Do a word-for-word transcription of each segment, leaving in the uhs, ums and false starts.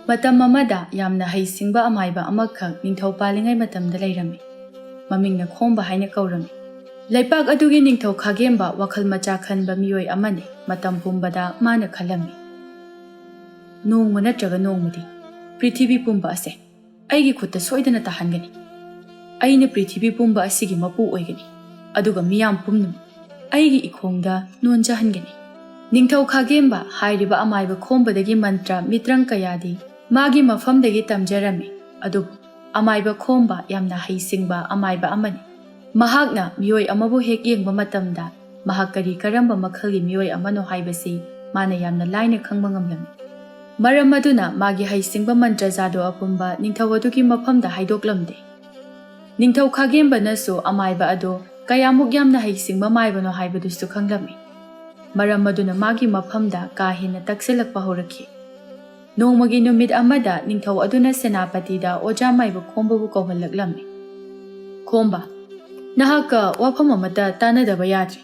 ꯃꯇꯝ ꯑꯃꯗ ꯌꯥꯝꯅ ꯍꯩꯁꯤꯡꯕ ꯑꯃꯥꯏꯕ ꯑꯃꯈꯛ ꯅꯤꯡꯊꯧ ꯄꯥꯜꯂꯤꯉꯩ ꯃꯇꯝꯗ ꯂꯩꯔꯝꯃꯤ꯫ ꯃꯃꯤꯡꯅ ꯈꯣꯝꯕ ꯍꯥꯏꯅ ꯀꯧꯔꯝꯃꯤ꯫ ꯂꯩꯄꯥꯛ ꯑꯗꯨꯒꯤ ꯅꯤꯡꯊꯧ ꯈꯥꯒꯦꯝꯕ ꯋꯥꯈꯜ ꯃꯆꯥ ꯈꯟꯕ ꯃꯤꯑꯣꯏ ꯑꯃꯅꯤ꯫ ꯃꯇꯝ ꯄꯨꯝꯕꯗ ꯃꯥꯅ ꯈꯜꯂꯝꯃꯤ, "ꯅꯣꯡꯃ ꯅꯠꯇ꯭ꯔꯒ ꯅꯣꯡꯃꯗꯤ ꯄ꯭ꯔꯤꯊꯤꯕꯤ ꯄꯨꯝꯕ ꯑꯁꯦ ꯑꯩꯒꯤ ꯈꯨꯠꯇ ꯁꯣꯏꯗꯅ ꯇꯥꯍꯟꯒꯅꯤ꯫ ꯑꯩꯅ ꯄ꯭ꯔꯤꯊꯤꯕꯤ ꯄꯨꯝꯕ ꯑꯁꯤꯒꯤ ꯃꯄꯨ ꯑꯣꯏꯒꯅꯤ, ꯑꯗꯨꯒ ꯃꯤꯌꯥꯝ ꯄꯨꯝꯅꯃꯛ ꯑꯩꯒꯤ ꯏꯈꯣꯡꯗ ꯅꯣꯟꯖꯍꯟꯒꯅꯤ"꯫ ꯅꯤꯡꯊꯧ ꯈꯥꯒꯦꯝꯕ ꯍꯥꯏꯔꯤꯕ ꯑꯃꯥꯏꯕ ꯈꯣꯝꯕꯗꯒꯤ ꯃꯟꯇ꯭ꯔ ꯃꯤꯇ꯭ꯔꯪ ꯀꯌꯥꯗꯤ ꯃꯥꯒꯤ ꯃꯐꯝꯗꯒꯤ ꯇꯝꯖꯔꯝꯃꯤ꯫ ꯑꯗꯨꯕꯨ ꯑꯃꯥꯏꯕ ꯈꯣꯝꯕ ꯌꯥꯝꯅ ꯍꯩꯁꯤꯡꯕ ꯑꯃꯥꯏꯕ ꯑꯃꯅꯤ꯫ ꯃꯍꯥꯛꯅ ꯃꯤꯑꯣꯏ ꯑꯃꯕꯨ ꯍꯦꯛ ꯌꯦꯡꯕ ꯃꯇꯝꯗ ꯃꯍꯥꯛ ꯀꯔꯤ ꯀꯔꯝꯕ ꯃꯈꯜꯒꯤ ꯃꯤꯑꯣꯏ ꯑꯃꯅꯣ ꯍꯥꯏꯕꯁꯤ ꯃꯥꯅ ꯌꯥꯝꯅ ꯂꯥꯏꯅ ꯈꯪꯕ ꯉꯝꯂꯝꯃꯤ꯫ ꯃꯔꯝ ꯑꯗꯨꯅ ꯃꯥꯒꯤ ꯍꯩꯁꯤꯡꯕ ꯃꯟꯇ꯭ꯔ ꯖꯥꯗꯨ ꯑꯄꯨꯝꯕ ꯅꯤꯡꯊꯧ ꯑꯗꯨꯒꯤ ꯃꯐꯝꯗ ꯍꯥꯏꯗꯣꯛꯂꯝꯗꯦ꯫ ꯅꯤꯡꯊꯧ ꯈꯥꯒꯦꯝꯕꯅꯁꯨ ꯑꯃꯥꯏꯕ ꯑꯗꯨ ꯀꯌꯥꯃꯨꯛ ꯌꯥꯝꯅ ꯍꯩꯁꯤꯡꯕ ꯃꯥꯏꯕꯅꯣ ꯍꯥꯏꯕꯗꯨꯁꯨ ꯈꯪꯂꯝꯃꯤ꯫ ꯃꯔꯝ ꯑꯗꯨꯅ ꯃꯥꯒꯤ ꯃꯐꯝꯗ ꯀꯥ ꯍꯦꯟꯅ ꯇꯛꯁꯤꯜꯂꯛꯄ ꯍꯧꯔꯛꯈꯤ꯫ ꯅꯣꯡꯃꯒꯤ ꯅꯨꯃꯤꯠ ꯑꯃꯗ ꯅꯤꯡꯊꯧ ꯑꯗꯨꯅ ꯁꯦꯅꯥꯄꯇꯤꯗ ꯑꯣꯖꯥ ꯃꯥꯏꯕ ꯈꯣꯝꯕꯕꯨ ꯀꯧꯍꯜꯂꯛꯂꯝꯃꯤ꯫ "ꯈꯣꯝꯕ, ꯅꯍꯥꯛꯀ ꯋꯥꯐꯝ ꯑꯃꯠꯇ ꯇꯥꯟꯅꯗꯕ ꯌꯥꯗ꯭ꯔꯤ"꯫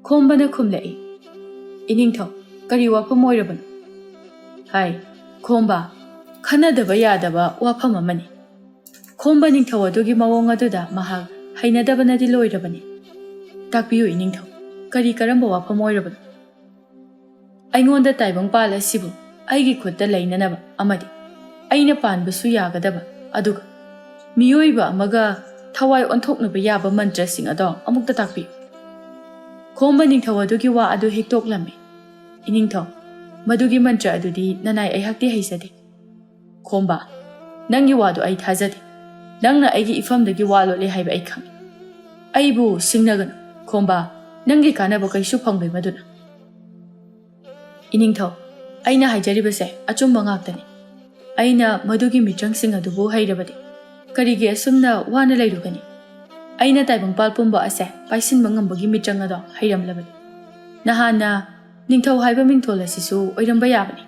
ꯈꯣꯝꯕꯅ ꯈꯨꯝꯂꯛꯏ, "ꯏꯅꯤꯡꯊꯧ, ꯀꯔꯤ ꯋꯥꯐꯝ ꯑꯣꯏꯔꯕꯅꯣ?" ꯍꯥꯏ꯫ ꯈꯣꯝꯕ, "ꯈꯟꯅꯗꯕ ꯌꯥꯗꯕ ꯋꯥꯐꯝ ꯑꯃꯅꯤ"꯫ ꯈꯣꯝꯕ ꯅꯤꯡꯊꯧ ꯑꯗꯨꯒꯤ ꯃꯑꯣꯡ ꯑꯗꯨꯗ ꯃꯍꯥꯛ ꯍꯩꯅꯗꯕꯅꯗꯤ ꯂꯣꯏꯔꯕꯅꯤ꯫ "ꯇꯥꯛꯄꯤꯌꯨ ꯏꯅꯤꯡꯊꯧ, ꯀꯔꯤ ꯀꯔꯝꯕ ꯋꯥꯐꯝ ꯑꯣꯏꯔꯕꯅꯣ?" "ꯑꯩꯉꯣꯟꯗ ꯇꯥꯏꯕꯪꯄꯥꯜ ꯑꯁꯤꯕꯨ ꯑꯩꯒꯤ ꯈꯨꯠꯇ ꯂꯩꯅꯅꯕ ꯑꯃꯗꯤ ꯑꯩꯅ ꯄꯥꯟꯕꯁꯨ ꯌꯥꯒꯗꯕ, ꯑꯗꯨꯒ ꯃꯤꯑꯣꯏꯕ ꯑꯃꯒ ꯊꯋꯥꯏ ꯑꯣꯟꯊꯣꯛꯅꯕ ꯌꯥꯕ ꯃꯟꯇ꯭ꯔꯁꯤꯡ ꯑꯗꯣ ꯑꯃꯨꯛꯇ ꯇꯥꯛꯄꯤꯌꯨ"꯫ ꯈꯣꯝꯕ ꯅꯤꯡꯊꯧ ꯑꯗꯨꯒꯤ ꯋꯥ ꯑꯗꯨ ꯍꯤꯛꯇꯣꯛꯂꯝꯃꯤ꯫ "ꯏꯅꯤꯡꯊꯧ, ꯃꯗꯨꯒꯤ ꯃꯟꯇ꯭ꯔ ꯑꯗꯨꯗꯤ ꯅꯅꯥꯏ ꯑꯩꯍꯥꯛꯇꯤ ꯍꯩꯖꯗꯦ"꯫ ꯈꯣꯝꯕ, "ꯅꯪꯒꯤ ꯋꯥꯗꯨ ꯑꯩ ꯊꯥꯖꯗꯦ꯫ ꯅꯪꯅ ꯑꯩꯒꯤ ꯏꯐꯝꯗꯒꯤ ꯋꯥ ꯂꯣꯠꯂꯦ ꯍꯥꯏꯕ ꯑꯩ ꯈꯪꯏ꯫ ꯑꯩꯕꯨ ꯁꯤꯡꯅꯒꯅꯨ꯫ ꯈꯣꯝꯕ, ꯅꯪꯒꯤ ꯀꯥꯟꯅꯕ ꯀꯩꯁꯨ ꯐꯪꯂꯣꯏ ꯃꯗꯨꯅ"꯫ "ꯏꯅꯤꯡꯊꯧ, ꯑꯩꯅ ꯍꯥꯏꯖꯔꯤꯕꯁꯦ ꯑꯆꯨꯝꯕ ꯉꯥꯛꯇꯅꯤ꯫ ꯑꯩꯅ ꯃꯗꯨꯒꯤ ꯃꯤꯇ꯭ꯔꯪꯁꯤꯡ ꯑꯗꯨꯕꯨ ꯍꯩꯔꯕꯗꯤ ꯀꯔꯤꯒꯤ ꯑꯁꯨꯝꯅ ꯋꯥꯅ ꯂꯩꯔꯨꯒꯅꯤ? ꯑꯩꯅ ꯇꯥꯏꯕꯪꯄꯥꯜ ꯄꯨꯝꯕ ꯑꯁꯦ ꯄꯥꯏꯁꯤꯟꯕ ꯉꯝꯕꯒꯤ ꯃꯤꯇ꯭ꯔꯪ ꯑꯗꯣ ꯍꯩꯔꯝꯂꯕꯅꯤ꯫ ꯅꯍꯥꯟꯅ ꯅꯤꯡꯊꯧ ꯍꯥꯏꯕ ꯃꯤꯡꯊꯣꯜ ꯑꯁꯤꯁꯨ ꯑꯣꯏꯔꯝꯕ ꯌꯥꯕꯅꯤ"꯫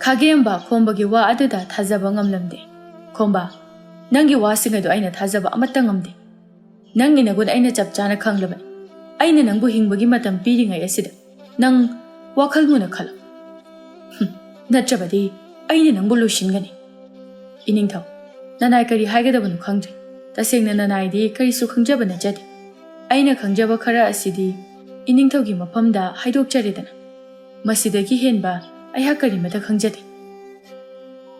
ꯈꯥꯒꯦꯝꯕ ꯈꯣꯝꯕꯒꯤ ꯋꯥ ꯑꯗꯨꯗ ꯊꯥꯖꯕ ꯉꯝꯂꯝꯗꯦ꯫ "ꯈꯣꯝꯕ, ꯅꯪꯒꯤ ꯋꯥꯁꯤꯡ ꯑꯗꯨ ꯑꯩꯅ ꯊꯥꯖꯕ ꯑꯃꯠꯇ ꯉꯝꯗꯦ꯫ ꯅꯪꯒꯤ ꯅꯒꯨꯟ ꯑꯩꯅ ꯆꯞ ꯆꯥꯅ ꯈꯪꯂꯕꯅꯤ꯫ ꯑꯩꯅ ꯅꯪꯕꯨ ꯍꯤꯡꯕꯒꯤ ꯃꯇꯝ ꯄꯤꯔꯤꯉꯩ ꯑꯁꯤꯗ ꯅꯪ ꯋꯥꯈꯜ ꯃꯨꯟꯅ ꯈꯜꯂꯨ꯫ ꯍꯨꯝ, ꯅꯠꯇ꯭ꯔꯕꯗꯤ ꯑꯩꯅ ꯅꯪꯕꯨ ꯂꯣꯏꯁꯤꯟꯒꯅꯤ꯫ ꯏꯅꯤꯡꯊꯧ, ꯅꯅꯥꯏ ꯀꯔꯤ ꯍꯥꯏꯒꯗꯕꯅꯣ ꯈꯪꯗ꯭ꯔꯦ꯫ ꯇꯁꯦꯡꯅ ꯅꯅꯥꯏꯗꯤ ꯀꯔꯤꯁꯨ ꯈꯪꯖꯕ ꯅꯠꯆꯗꯦ꯫ ꯑꯩꯅ ꯈꯪꯖꯕ ꯈꯔ ꯑꯁꯤꯗꯤ ꯏꯅꯤꯡꯊꯧꯒꯤ ꯃꯐꯝꯗ ꯍꯥꯏꯗꯣꯛꯆꯔꯦꯗꯅ꯫ ꯃꯁꯤꯗꯒꯤ ꯍꯦꯟꯕ ꯑꯩꯍꯥꯛ ꯀꯔꯤꯃꯠꯇ ꯈꯪꯖꯗꯦ꯫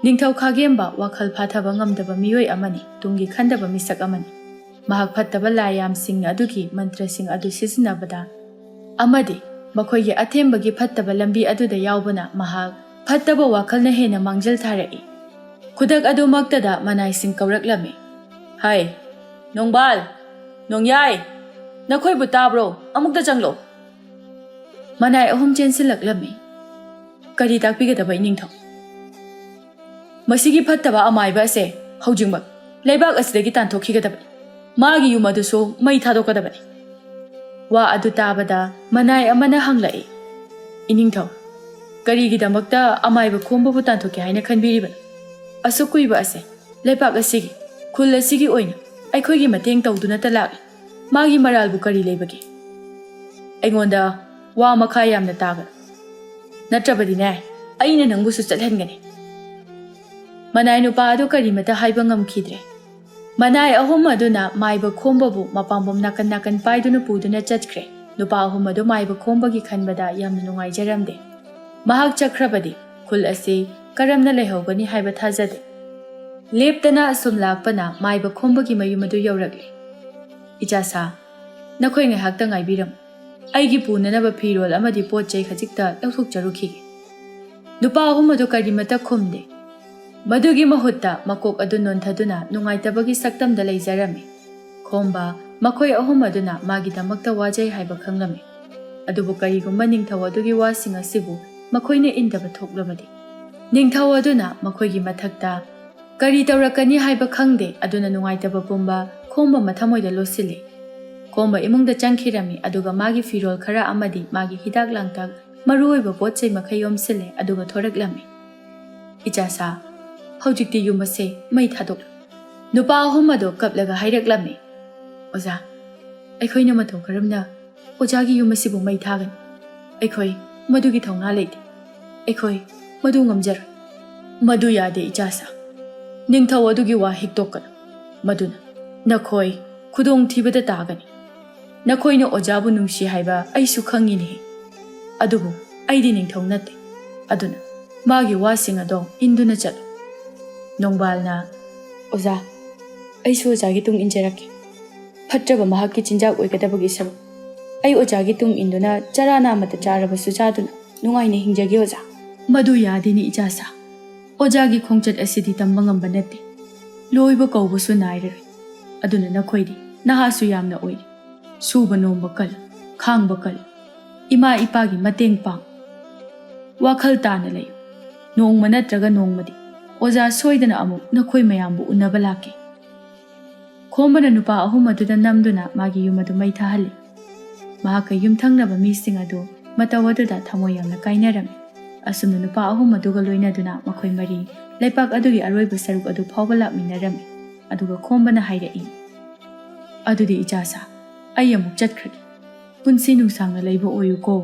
ꯅꯤꯡꯊꯧ ꯈꯥꯒꯦꯝꯕ ꯋꯥꯈꯜ ꯐꯥꯊꯕ ꯉꯝꯗꯕ ꯃꯤꯑꯣꯏ ꯑꯃꯅꯤ, ꯇꯨꯡꯒꯤ ꯈꯟꯗꯕ ꯃꯤꯁꯛ ꯑꯃꯅꯤ꯫ ꯃꯍꯥꯛ ꯐꯠꯇꯕ ꯂꯥꯏꯌꯥꯝꯁꯤꯡ ꯑꯗꯨꯒꯤ ꯃꯟꯇ꯭ꯔꯁꯤꯡ ꯑꯗꯨ ꯁꯤꯖꯤꯟꯅꯕꯗ ꯑꯃꯗꯤ ꯃꯈꯣꯏꯒꯤ ꯑꯊꯦꯝꯕꯒꯤ ꯐꯠꯇꯕ ꯂꯝꯕꯤ ꯑꯗꯨꯗ ꯌꯥꯎꯕꯅ ꯃꯍꯥꯛ ꯐꯠꯇꯕ ꯋꯥꯈꯜꯅ ꯍꯦꯟꯅ ꯃꯥꯡꯖꯤꯜ ꯊꯥꯔꯛꯏ꯫ ꯈꯨꯗꯛ ꯑꯗꯨꯃꯛꯇꯗ ꯃꯅꯥꯏꯁꯤꯡ ꯀꯧꯔꯛꯂꯝꯃꯤ꯫ "ꯍꯩ, ꯅꯣꯡꯕꯥꯜ, ꯅꯣꯡꯌꯥꯏ, ꯅꯈꯣꯏꯕꯨ ꯇꯥꯕ꯭ꯔꯣ? ꯑꯃꯨꯛꯇ ꯆꯪꯂꯛꯎ!" ꯃꯅꯥꯏ ꯑꯍꯨꯝ ꯆꯦꯟꯁꯤꯜꯂꯛꯂꯝꯃꯤ꯫ "ꯀꯔꯤ ꯇꯥꯛꯄꯤꯒꯗꯕ, ꯏꯅꯤꯡꯊꯧ?" "ꯃꯁꯤꯒꯤ ꯐꯠꯇꯕ ꯑꯃꯥꯏꯕ ꯑꯁꯦ ꯍꯧꯖꯤꯛꯃꯛ ꯂꯩꯕꯥꯛ ꯑꯁꯤꯗꯒꯤ ꯇꯥꯟꯊꯣꯛꯈꯤꯒꯗꯕꯅꯤ꯫ ꯃꯥꯒꯤ ꯌꯨꯝ ꯑꯗꯨꯁꯨ ꯃꯩ ꯊꯥꯗꯣꯛꯀꯗꯕꯅꯤ꯫" ꯋꯥ ꯑꯗꯨ ꯇꯥꯕꯗ ꯃꯅꯥꯏ ꯑꯃꯅ ꯍꯪꯂꯛꯏ, "ꯏꯅꯤꯡꯊꯧ, ꯀꯔꯤꯒꯤꯗꯃꯛꯇ ꯑꯃꯥꯏꯕ ꯈꯣꯝꯕꯕꯨ ꯇꯥꯟꯊꯣꯛꯀꯦ ꯍꯥꯏꯅ ꯈꯟꯕꯤꯔꯤꯕꯅꯣ? ꯑꯁꯨꯛ ꯀꯨꯏꯕ ꯑꯁꯦ ꯂꯩꯕꯥꯛ ꯑꯁꯤꯒꯤ, ꯈꯨꯜ ꯑꯁꯤꯒꯤ ꯑꯣꯏꯅ ꯑꯩꯈꯣꯏꯒꯤ ꯃꯇꯦꯡ ꯇꯧꯗꯨꯅꯇ ꯂꯥꯛꯂꯤ꯫ ꯃꯥꯒꯤ ꯃꯔꯥꯜꯕꯨ ꯀꯔꯤ ꯂꯩꯕꯒꯦ? ꯑꯩꯉꯣꯟꯗ ꯋꯥ ꯃꯈꯥ ꯌꯥꯝꯅ ꯇꯥꯒꯅꯨ, ꯅꯠꯇ꯭ꯔꯕꯗꯤꯅꯦ, ꯑꯩꯅ ꯅꯪꯕꯨꯁꯨ ꯆꯠꯍꯟꯒꯅꯤ꯫" ꯃꯅꯥꯏ ꯅꯨꯄꯥ ꯑꯗꯨ ꯀꯔꯤꯃꯠꯇ ꯍꯥꯏꯕ ꯉꯝꯈꯤꯗ꯭ꯔꯦ꯫ ꯃꯅꯥꯏ ꯑꯍꯨꯝ ꯑꯗꯨꯅ ꯃꯥꯏꯕ ꯈꯣꯝꯕꯕꯨ ꯃꯄꯥꯝꯕꯣꯝ ꯅꯥꯀꯟ ꯅꯥꯀꯟ ꯄꯥꯏꯗꯨꯅ ꯄꯨꯗꯨꯅ ꯆꯠꯈ꯭ꯔꯦ꯫ ꯅꯨꯄꯥ ꯑꯍꯨꯝ ꯑꯗꯨ ꯃꯥꯏꯕ ꯈꯣꯝꯕꯒꯤ ꯈꯟꯕꯗ ꯌꯥꯝꯅ ꯅꯨꯡꯉꯥꯏꯖꯔꯝꯗꯦ꯫ ꯃꯍꯥꯛ ꯆꯠꯈ꯭ꯔꯕꯗꯤ ꯈꯨꯜ ꯑꯁꯤ ꯀꯔꯝꯅ ꯂꯩꯍꯧꯒꯅꯤ ꯍꯥꯏꯕ ꯊꯥꯖꯗꯦ꯫ ꯂꯦꯞꯇꯅ ꯑꯁꯨꯝ ꯂꯥꯛꯄꯅ ꯃꯥꯏꯕ ꯈꯣꯝꯕꯒꯤ ꯃꯌꯨꯝ ꯑꯗꯨ ꯌꯧꯔꯛꯂꯦ꯫ "ꯏꯆꯥꯁꯥ, ꯅꯈꯣꯏ ꯉꯥꯏꯍꯥꯛꯇ ꯉꯥꯏꯕꯤꯔꯝꯃꯨ꯫ ꯑꯩꯒꯤ ꯄꯨꯅꯅꯕ ꯐꯤꯔꯣꯜ ꯑꯃꯗꯤ ꯄꯣꯠ ꯆꯩ ꯈꯖꯤꯛꯇ ꯂꯧꯊꯣꯛꯆꯔꯨꯈꯤꯒꯦ꯫" ꯅꯨꯄꯥ ꯑꯍꯨꯝ ꯑꯗꯨ ꯀꯔꯤꯃꯠꯇ ꯈꯨꯝꯗꯦ꯫ ꯃꯗꯨꯒꯤ ꯃꯍꯨꯠꯇ ꯃꯀꯣꯛ ꯑꯗꯨ ꯅꯣꯟꯊꯗꯨꯅ ꯅꯨꯡꯉꯥꯏꯇꯕꯒꯤ ꯁꯛꯇꯝꯗ ꯂꯩꯖꯔꯝꯃꯤ꯫ ꯈꯣꯝꯕ ꯃꯈꯣꯏ ꯑꯍꯨꯝ ꯑꯗꯨꯅ ꯃꯥꯒꯤꯗꯃꯛꯇ ꯋꯥꯖꯩ ꯍꯥꯏꯕ ꯈꯪꯂꯝꯃꯤ꯫ ꯑꯗꯨꯕꯨ ꯀꯔꯤꯒꯨꯝꯕ ꯅꯤꯡꯊꯧ ꯑꯗꯨꯒꯤ ꯋꯥꯁꯤꯡ ꯑꯁꯤꯕꯨ ꯃꯈꯣꯏꯅ ꯏꯟꯗꯕ ꯊꯣꯛꯂꯕꯗꯤ? ꯅꯤꯡꯊꯧ ꯑꯗꯨꯅ ꯃꯈꯣꯏꯒꯤ ꯃꯊꯛꯇ ꯀꯔꯤ ꯇꯧꯔꯛꯀꯅꯤ ꯍꯥꯏꯕ ꯈꯪꯗꯦ, ꯑꯗꯨꯅ ꯅꯨꯡꯉꯥꯏꯇꯕ ꯄꯨꯝꯕ ꯈꯣꯝꯕ ꯃꯊꯃꯣꯏꯗ ꯂꯣꯠꯁꯤꯜꯂꯤ꯫ ꯈꯣꯝꯕ ꯏꯃꯨꯡꯗ ꯆꯪꯈꯤꯔꯝꯃꯤ, ꯑꯗꯨꯒ ꯃꯥꯒꯤ ꯐꯤꯔꯣꯜ ꯈꯔ ꯑꯃꯗꯤ ꯃꯥꯒꯤ ꯍꯤꯗꯥꯛ ꯂꯥꯡꯊꯛ, ꯃꯔꯨꯑꯣꯏꯕ ꯄꯣꯠ ꯆꯩ ꯃꯈꯩ ꯌꯣꯝꯁꯤꯜꯂꯦ, ꯑꯗꯨꯒ ꯊꯣꯔꯛꯂꯝꯃꯤ꯫ "ꯏꯆꯥꯁꯥ, ꯍꯧꯖꯤꯛꯇꯤ ꯌꯨꯝ ꯑꯁꯦ ꯃꯩ ꯊꯥꯗꯣꯛꯂꯨ꯫" ꯅꯨꯄꯥ ꯑꯍꯨꯝ ꯑꯗꯨ ꯀꯞꯂꯒ ꯍꯥꯏꯔꯛꯂꯝꯃꯤ, "ꯑꯣꯖꯥ, ꯑꯩꯈꯣꯏꯅ ꯃꯇꯧ ꯀꯔꯝꯅ ꯑꯣꯖꯥꯒꯤ ꯌꯨꯝ ꯑꯁꯤꯕꯨ ꯃꯩ ꯊꯥꯒꯅꯤ? ꯑꯩꯈꯣꯏ ꯃꯗꯨꯒꯤ ꯊꯧꯅꯥ ꯂꯩꯇꯦ꯫ ꯑꯩꯈꯣꯏ ꯃꯗꯨ ꯉꯝꯖꯔꯣꯏ꯫" "ꯃꯗꯨ ꯌꯥꯗꯦ, ꯏꯆꯥꯁꯥ꯫ ꯅꯤꯡꯊꯧ ꯑꯗꯨꯒꯤ ꯋꯥ ꯍꯤꯛꯇꯣꯛꯀꯅꯨ꯫ ꯃꯗꯨꯅ ꯅꯈꯣꯏ ꯈꯨꯗꯣꯡꯊꯤꯕꯗ ꯇꯥꯒꯅꯤ꯫ ꯅꯈꯣꯏꯅ ꯑꯣꯖꯥꯕꯨ ꯅꯨꯡꯁꯤ ꯍꯥꯏꯕ ꯑꯩꯁꯨ ꯈꯪꯉꯤꯅꯦ꯫ ꯑꯗꯨꯕꯨ ꯑꯩꯗꯤ ꯅꯤꯡꯊꯧ ꯅꯠꯇꯦ꯫ ꯑꯗꯨꯅ ꯃꯥꯒꯤ ꯋꯥꯁꯤꯡ ꯑꯗꯣ ꯏꯟꯗꯨꯅ ꯆꯠꯂꯨ꯫" ꯅꯣꯡꯕꯥꯜꯅ, "ꯑꯣꯖꯥ, ꯑꯩꯁꯨ ꯑꯣꯖꯥꯒꯤ ꯇꯨꯡ ꯏꯟꯖꯔꯛꯀꯦ꯫ ꯐꯠꯇ꯭ꯔꯕ ꯃꯍꯥꯛꯀꯤ ꯆꯤꯟꯖꯥꯛ ꯑꯣꯏꯒꯗꯕꯒꯤ ꯁꯔꯨꯛ ꯑꯩ ꯑꯣꯖꯥꯒꯤ ꯇꯨꯡ ꯏꯟꯗꯨꯅ ꯆꯔꯥ ꯅꯥꯝꯃꯇ ꯆꯥꯔꯕꯁꯨ ꯆꯥꯗꯨꯅ ꯅꯨꯡꯉꯥꯏꯅ ꯍꯤꯡꯖꯒꯦ, ꯑꯣꯖꯥ꯫" "ꯃꯗꯨ ꯌꯥꯗꯦꯅꯦ, ꯏꯆꯥꯁꯥ꯫ ꯑꯣꯖꯥꯒꯤ ꯈꯣꯡꯆꯠ ꯑꯁꯤꯗꯤ ꯇꯝꯕ ꯉꯝꯕ ꯅꯠꯇꯦ꯫ ꯂꯣꯏꯕ ꯀꯧꯕꯁꯨ ꯅꯥꯏꯔꯔꯣꯏ꯫ ꯑꯗꯨꯅ ꯅꯈꯣꯏꯗꯤ ꯅꯍꯥꯁꯨ ꯌꯥꯝꯅ ꯑꯣꯏꯔꯤ꯫ ꯁꯨꯕ ꯅꯣꯝꯕ ꯀꯜꯂꯨ, ꯈꯥꯡꯕ ꯀꯜꯂꯨ꯫ ꯏꯃꯥ ꯏꯄꯥꯒꯤ ꯃꯇꯦꯡ ꯄꯥꯡ꯫ ꯋꯥꯈꯜ ꯇꯥꯅ ꯂꯩꯌꯨ꯫ ꯅꯣꯡꯃ ꯅꯠꯇ꯭ꯔꯒ ꯅꯣꯡꯃꯗꯤ ꯑꯣꯖꯥ ꯁꯣꯏꯗꯅ ꯑꯃꯨꯛ ꯅꯈꯣꯏ ꯃꯌꯥꯝꯕꯨ ꯎꯅꯕ ꯂꯥꯛꯀꯦ꯫" ꯈꯣꯝꯕꯅ ꯅꯨꯄꯥ ꯑꯍꯨꯝ ꯑꯗꯨꯗ ꯅꯝꯗꯨꯅ ꯃꯥꯒꯤ ꯌꯨꯝ ꯑꯗꯨ ꯃꯩ ꯊꯥꯍꯜꯂꯤ꯫ ꯃꯍꯥꯛꯀ ꯌꯨꯝꯊꯪꯅꯕ ꯃꯤꯁꯤꯡ ꯑꯗꯨ ꯃꯇꯧ ꯑꯗꯨꯗ ꯊꯃꯣꯏ ꯌꯥꯝꯅ ꯀꯥꯏꯅꯔꯝꯃꯤ꯫ ꯑꯁꯨꯝꯅ ꯅꯨꯄꯥ ꯑꯍꯨꯝ ꯑꯗꯨꯒ ꯂꯣꯏꯅꯗꯨꯅ ꯃꯈꯣꯏ ꯃꯔꯤ ꯂꯩꯄꯥꯛ ꯑꯗꯨꯒꯤ ꯑꯔꯣꯏꯕ ꯁꯔꯨꯛ ꯑꯗꯨ ꯐꯥꯎꯕ ꯂꯥꯛꯃꯤꯟꯅꯔꯝꯃꯤ꯫ ꯑꯗꯨꯒ ꯈꯣꯝꯕꯅ ꯍꯥꯏꯔꯛꯏ, "ꯑꯗꯨꯗꯤ ꯏꯆꯥꯁꯥ, ꯑꯩ ꯑꯃꯨꯛ ꯆꯠꯈ꯭ꯔꯒꯦ꯫ ꯄꯨꯟꯁꯤ ꯅꯨꯡꯁꯥꯡꯅ ꯂꯩꯕ ꯑꯣꯏꯌꯨꯀꯣ꯫"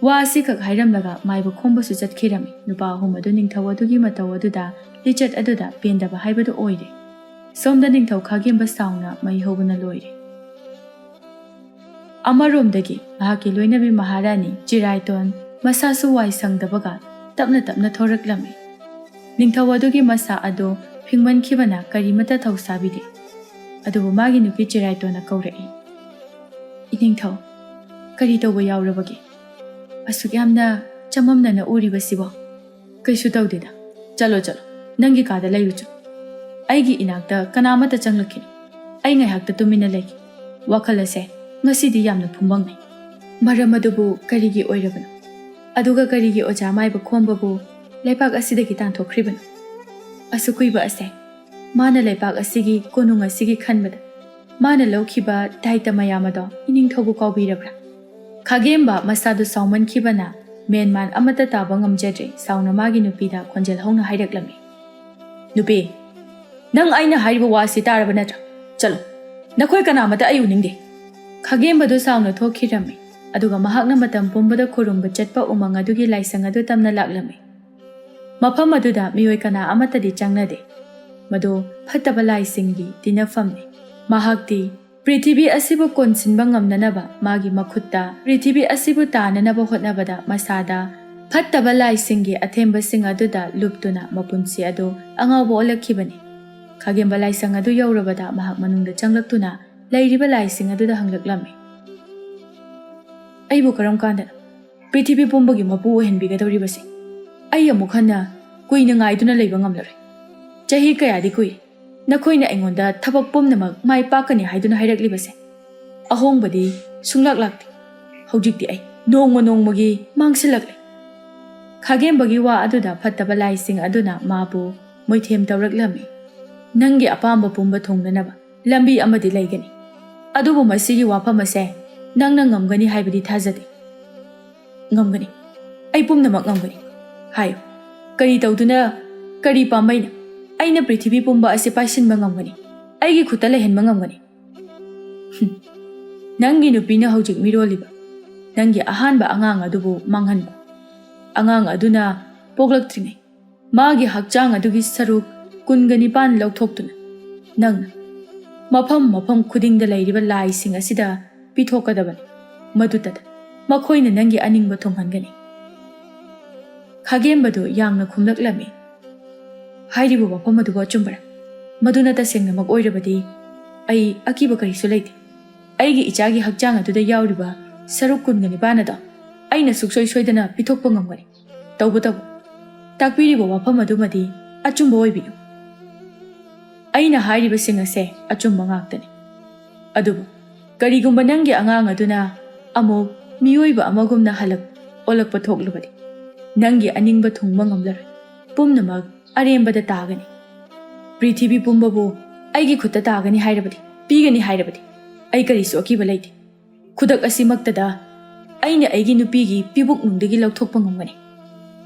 ꯋꯥ ꯑꯁꯤꯈꯛ ꯍꯥꯏꯔꯝꯂꯒ ꯃꯥꯏꯕ ꯈꯣꯝꯕꯁꯨ ꯆꯠꯈꯤꯔꯝꯃꯤ꯫ ꯅꯨꯄꯥ ꯑꯍꯨꯝ ꯑꯗꯨ ꯅꯤꯡꯊꯧ ꯑꯗꯨꯒꯤ ꯃꯇꯧ ꯑꯗꯨꯗ, ꯂꯤꯆꯠ ꯑꯗꯨꯗ ꯄꯦꯟꯗꯕ ꯍꯥꯏꯕꯗꯨ ꯑꯣꯏꯔꯦ꯫ ꯁꯣꯝꯗ ꯅꯤꯡꯊꯧ ꯈꯥꯒꯦꯝꯕ ꯁꯥꯎꯅ ꯃꯩ ꯍꯧꯕꯅ ꯂꯣꯏꯔꯦ꯫ ꯑꯃꯔꯣꯝꯗꯒꯤ ꯃꯍꯥꯛꯀꯤ ꯂꯣꯏꯅꯕꯤ ꯃꯍꯥꯔꯥꯅꯤ ꯆꯤꯔꯥꯏꯇꯣꯟ ꯃꯁꯥꯁꯨ ꯋꯥꯏ ꯁꯪꯗꯕꯒ ꯇꯞꯅ ꯇꯞꯅ ꯊꯣꯔꯛꯂꯝꯃꯤ꯫ ꯅꯤꯡꯊꯧ ꯑꯗꯨꯒꯤ ꯃꯁꯥ ꯑꯗꯨ ꯐꯤꯡꯃꯟꯈꯤꯕꯅ ꯀꯔꯤꯃꯠꯇ ꯊꯧꯁꯥꯕꯤꯗꯦ꯫ ꯑꯗꯨꯕꯨ ꯃꯥꯒꯤ ꯅꯨꯄꯤ ꯆꯤꯔꯥꯏꯇꯣꯟꯅ ꯀꯧꯔꯛꯏ, "ꯏꯅꯤꯡꯊꯧ, ꯀꯔꯤ ꯇꯧꯕ ꯌꯥꯎꯔꯕꯒꯦ? ꯑꯁꯨꯛ ꯌꯥꯝꯅ ꯆꯃꯝꯅꯅ ꯎꯔꯤꯕꯁꯤꯕꯣ?" "ꯀꯩꯁꯨ ꯇꯧꯗꯦꯗ꯫ ꯆꯠꯂꯣ, ꯆꯠꯂꯣ꯫ ꯅꯪꯒꯤ ꯀꯥꯗ ꯂꯩꯔꯨꯆꯣ꯫ ꯑꯩꯒꯤ ꯏꯅꯥꯛꯇ ꯀꯅꯥꯃꯠꯇ ꯆꯪꯂꯛꯈꯤꯅꯨ꯫ ꯑꯩ ꯉꯥꯏꯍꯥꯛꯇ ꯇꯨꯃꯤꯟꯅ ꯂꯩꯒꯦ꯫ ꯋꯥꯈꯜ ꯑꯁꯦ ꯉꯁꯤꯗꯤ ꯌꯥꯝꯅ ꯐꯨꯝꯕꯪꯅꯩ꯫ ꯃꯔꯝ ꯑꯗꯨꯕꯨ ꯀꯔꯤꯒꯤ ꯑꯣꯏꯔꯕꯅꯣ? ꯑꯗꯨꯒ ꯀꯔꯤꯒꯤ ꯑꯣꯖꯥ ꯃꯥꯏꯕ ꯈꯣꯝꯕꯕꯨ ꯂꯩꯄꯥꯛ ꯑꯁꯤꯗꯒꯤ ꯇꯥꯟꯊꯣꯛꯈ꯭ꯔꯤꯕꯅꯣ? ꯑꯁꯨꯛ ꯀꯨꯏꯕ ꯑꯁꯦ ꯃꯥꯅ ꯂꯩꯄꯥꯛ ꯑꯁꯤꯒꯤ ꯀꯣꯅꯨꯡ ꯑꯁꯤꯒꯤ ꯈꯟꯕꯗ ꯃꯥꯅ ꯂꯧꯈꯤꯕ ꯗꯥꯏꯇ ꯃꯌꯥꯝ ꯑꯗꯣ ꯏꯅꯤꯡꯊꯧꯕꯨ ꯀꯥꯎꯕꯤꯔꯕ꯭ꯔꯥ?" ꯈꯥꯒꯦꯝꯕ ꯃꯁꯥꯗꯨ ꯁꯥꯎꯃꯟꯈꯤꯕꯅ ꯃꯦꯟꯃꯥꯟ ꯑꯃꯠꯇ ꯇꯥꯕ ꯉꯝꯖꯗ꯭ꯔꯦ꯫ ꯁꯥꯎꯅ ꯃꯥꯒꯤ ꯅꯨꯄꯤꯗ ꯈꯣꯟꯖꯦꯜ ꯍꯧꯅ ꯍꯥꯏꯔꯛꯂꯝꯃꯤ, "ꯅꯨꯄꯤ, ꯅꯪ ꯑꯩꯅ ꯍꯥꯏꯔꯤꯕ ꯋꯥ ꯑꯁꯤ ꯇꯥꯔꯕ ꯅꯠꯇ꯭ꯔꯥ? ꯆꯠꯂꯣ, ꯅꯈꯣꯏ ꯀꯅꯥꯃꯠꯇ ꯑꯩ ꯎꯅꯤꯡꯗꯦ꯫" ꯈꯥꯒꯦꯝꯕꯗꯨ ꯁꯥꯎꯅ ꯊꯣꯛꯈꯤꯔꯝꯃꯤ꯫ ꯑꯗꯨꯒ ꯃꯍꯥꯛꯅ ꯃꯇꯝ ꯄꯨꯝꯕꯗ ꯈꯨꯔꯨꯝꯕ ꯆꯠꯄ ꯎꯃꯪ ꯑꯗꯨꯒꯤ ꯂꯥꯏꯁꯪ ꯑꯗꯨ ꯇꯝꯅ ꯂꯥꯛꯂꯝꯃꯤ꯫ ꯃꯐꯝ ꯑꯗꯨꯗ ꯃꯤꯑꯣꯏ ꯀꯅꯥ ꯑꯃꯠꯇꯗꯤ ꯆꯪꯅꯗꯦ꯫ ꯃꯗꯨ ꯐꯠꯇꯕ ꯂꯥꯏꯁꯤꯡꯒꯤ ꯇꯤꯟꯅꯐꯝꯅꯤ꯫ ꯃꯍꯥꯛꯇꯤ ꯄ꯭ꯔꯤꯊꯤꯕꯤ ꯑꯁꯤꯕꯨ ꯀꯣꯟꯁꯤꯟꯕ ꯉꯝꯅꯅꯕ ꯃꯥꯒꯤ ꯃꯈꯨꯠꯇ ꯄ꯭ꯔꯤꯊꯤꯕꯤ ꯑꯁꯤꯕꯨ ꯇꯥꯅꯅꯕ ꯍꯣꯠꯅꯕꯗ ꯃꯁꯥꯗ ꯐꯠꯇꯕ ꯂꯥꯏꯁꯤꯡꯒꯤ ꯑꯊꯦꯝꯕꯁꯤꯡ ꯑꯗꯨꯗ ꯂꯨꯞꯇꯨꯅ ꯃꯄꯨꯟꯁꯤ ꯑꯗꯨ ꯑꯉꯥꯎꯕ ꯑꯣꯜꯂꯛꯈꯤꯕꯅꯤ꯫ ꯈꯥꯒꯦꯝꯕ ꯂꯥꯏꯁꯪ ꯑꯗꯨ ꯌꯧꯔꯕꯗ ꯃꯍꯥꯛ ꯃꯅꯨꯡꯗ ꯆꯪꯂꯛꯇꯨꯅ ꯂꯩꯔꯤꯕ ꯂꯥꯏꯁꯤꯡ ꯑꯗꯨꯗ ꯍꯪꯂꯛꯂꯝꯃꯤ, "ꯑꯩꯕꯨ ꯀꯔꯝ ꯀꯥꯟꯗꯅꯣ ꯄ꯭ꯔꯤꯊꯤꯕꯤ ꯄꯨꯝꯕꯒꯤ ꯃꯄꯨ ꯑꯣꯏꯍꯟꯕꯤꯒꯗꯧꯔꯤꯕꯁꯦ? ꯑꯩ ꯑꯃꯨꯛ ꯍꯟꯅ ꯀꯨꯏꯅ ꯉꯥꯏꯗꯨꯅ ꯂꯩꯕ ꯉꯝꯂꯔꯣꯏ꯫ ꯆꯍꯤ ꯀꯌꯥꯗꯤ ꯀꯨꯏꯔꯦ ꯅꯈꯣꯏꯅ ꯑꯩꯉꯣꯟꯗ ꯊꯕꯛ ꯄꯨꯝꯅꯃꯛ ꯃꯥꯏ ꯄꯥꯛꯀꯅꯤ ꯍꯥꯏꯗꯨꯅ ꯍꯥꯏꯔꯛꯂꯤꯕꯁꯦ꯫ ꯑꯍꯣꯡꯕꯗꯤ ꯁꯨꯡꯂꯥꯛ ꯂꯥꯛꯇꯦ꯫ ꯍꯧꯖꯤꯛꯇꯤ ꯑꯩ ꯅꯣꯡꯃ ꯅꯣꯡꯃꯒꯤ ꯃꯥꯡꯁꯤꯜꯂꯛꯂꯦ꯫" ꯈꯥꯒꯦꯝꯕꯒꯤ ꯋꯥ ꯑꯗꯨꯗ ꯐꯠꯇꯕ ꯂꯥꯏꯁꯤꯡ ꯑꯗꯨꯅ ꯃꯥꯕꯨ ꯃꯣꯏꯊꯦꯝ ꯇꯧꯔꯛꯂꯝꯃꯤ꯫ "ꯅꯪꯒꯤ ꯑꯄꯥꯝꯕ ꯄꯨꯝꯕ ꯊꯨꯡꯅꯅꯕ ꯂꯝꯕꯤ ꯑꯃꯗꯤ ꯂꯩꯒꯅꯤ꯫ ꯑꯗꯨꯕꯨ ꯃꯁꯤꯒꯤ ꯋꯥꯐꯝ ꯑꯁꯦ ꯅꯪꯅ ꯉꯝꯒꯅꯤ ꯍꯥꯏꯕꯗꯤ ꯊꯥꯖꯗꯦ꯫" "ꯉꯝꯒꯅꯤ꯫ ꯑꯩ ꯄꯨꯝꯅꯃꯛ ꯉꯝꯒꯅꯤ꯫ ꯍꯥꯏꯌꯨ, ꯀꯔꯤ ꯇꯧꯗꯨꯅ, ꯀꯔꯤ ꯄꯥꯝꯕꯩꯅ ꯑꯩꯅ ꯄ꯭ꯔꯤꯊꯤꯕꯤ ꯄꯨꯝꯕ ꯑꯁꯤ ꯄꯥꯏꯁꯤꯟꯕ ꯉꯝꯒꯅꯤ? ꯑꯩꯒꯤ ꯈꯨꯠꯇ ꯂꯩꯍꯟꯕ ꯉꯝꯒꯅꯤ?" "ꯍꯨꯝ꯫ ꯅꯪꯒꯤ ꯅꯨꯄꯤꯅ ꯍꯧꯖꯤꯛ ꯃꯤꯔꯣꯜꯂꯤꯕ ꯅꯪꯒꯤ ꯑꯍꯥꯟꯕ ꯑꯉꯥꯡ ꯑꯗꯨꯕꯨ ꯃꯥꯡꯍꯟꯕ꯫ ꯑꯉꯥꯡ ꯑꯗꯨꯅ ꯄꯣꯛꯂꯛꯇ꯭ꯔꯤꯉꯩ ꯃꯥꯒꯤ ꯍꯛꯆꯥꯡ ꯑꯗꯨꯒꯤ ꯁꯔꯨꯛ ꯀꯨꯟꯒ ꯅꯤꯄꯥꯟ ꯂꯧꯊꯣꯛꯇꯨꯅ ꯅꯪꯅ ꯃꯐꯝ ꯃꯐꯝ ꯈꯨꯗꯤꯡꯗ ꯂꯩꯔꯤꯕ ꯂꯥꯏꯁꯤꯡ ꯑꯁꯤꯗ ꯄꯤꯊꯣꯛꯀꯗꯕꯅꯤ꯫ ꯃꯗꯨꯇꯗ ꯃꯈꯣꯏꯅ ꯅꯪꯒꯤ ꯑꯅꯤꯡꯕ ꯊꯨꯡꯍꯟꯒꯅꯤ꯫" ꯈꯥꯒꯦꯝꯕꯗꯨ ꯌꯥꯡꯅ ꯈꯨꯝꯂꯛꯂꯝꯃꯤ, "ꯍꯥꯏꯔꯤꯕ ꯋꯥꯐꯝ ꯑꯗꯨꯕꯨ ꯑꯆꯨꯝꯕꯔꯥ? ꯃꯗꯨꯅ ꯇꯁꯦꯡꯅꯃꯛ ꯑꯣꯏꯔꯕꯗꯤ ꯑꯩ ꯑꯀꯤꯕ ꯀꯔꯤꯁꯨ ꯂꯩꯇꯦ꯫ ꯑꯩꯒꯤ ꯏꯆꯥꯒꯤ ꯍꯛꯆꯥꯡ ꯑꯗꯨꯗ ꯌꯥꯎꯔꯤꯕ ꯁꯔꯨꯛ ꯀꯨꯟꯒ ꯅꯤꯄꯥꯟ ꯑꯗꯣ ꯑꯩꯅ ꯁꯨꯡꯁꯣꯏ ꯁꯣꯏꯗꯅ ꯄꯤꯊꯣꯛꯄ ꯉꯝꯒꯅꯤ꯫ ꯇꯧꯕꯇꯕꯨ ꯇꯥꯛꯄꯤꯔꯤꯕ ꯋꯥꯐꯝ ꯑꯗꯨꯃꯗꯤ ꯑꯆꯨꯝꯕ ꯑꯣꯏꯕꯤꯌꯨ꯫ ꯑꯩꯅ ꯍꯥꯏꯔꯤꯕꯁꯤꯡ ꯑꯁꯦ ꯑꯆꯨꯝꯕ ꯉꯥꯛꯇꯅꯤ꯫ ꯑꯗꯨꯕꯨ ꯀꯔꯤꯒꯨꯝꯕ ꯅꯪꯒꯤ ꯑꯉꯥꯡ ꯑꯗꯨꯅ ꯑꯃꯨꯛ ꯃꯤꯑꯣꯏꯕ ꯑꯃꯒꯨꯝꯅ ꯍꯜꯂꯛ ꯑꯣꯜꯂꯛꯄ ꯊꯣꯛꯂꯕꯗꯤ ꯅꯪꯒꯤ ꯑꯅꯤꯡꯕ ꯊꯨꯡꯕ ꯉꯝꯂꯔꯣꯏ꯫ ꯄꯨꯝꯅꯃꯛ ꯑꯔꯦꯝꯕꯗ ꯇꯥꯒꯅꯤ꯫ ꯄ꯭ꯔꯤꯊꯤꯕꯤ ꯄꯨꯝꯕꯕꯨ ꯑꯩꯒꯤ ꯈꯨꯠꯇ ꯇꯥꯒꯅꯤ ꯍꯥꯏꯔꯕꯗꯤ, ꯄꯤꯒꯅꯤ ꯍꯥꯏꯔꯕꯗꯤ ꯑꯩ ꯀꯔꯤꯁꯨ ꯑꯀꯤꯕ ꯂꯩꯇꯦ꯫ ꯈꯨꯗꯛ ꯑꯁꯤꯃꯛꯇꯗ ꯑꯩꯅ ꯑꯩꯒꯤ ꯅꯨꯄꯤꯒꯤ ꯄꯤꯕꯨꯛꯅꯨꯡꯗꯒꯤ ꯂꯧꯊꯣꯛꯄ ꯉꯝꯒꯅꯤ꯫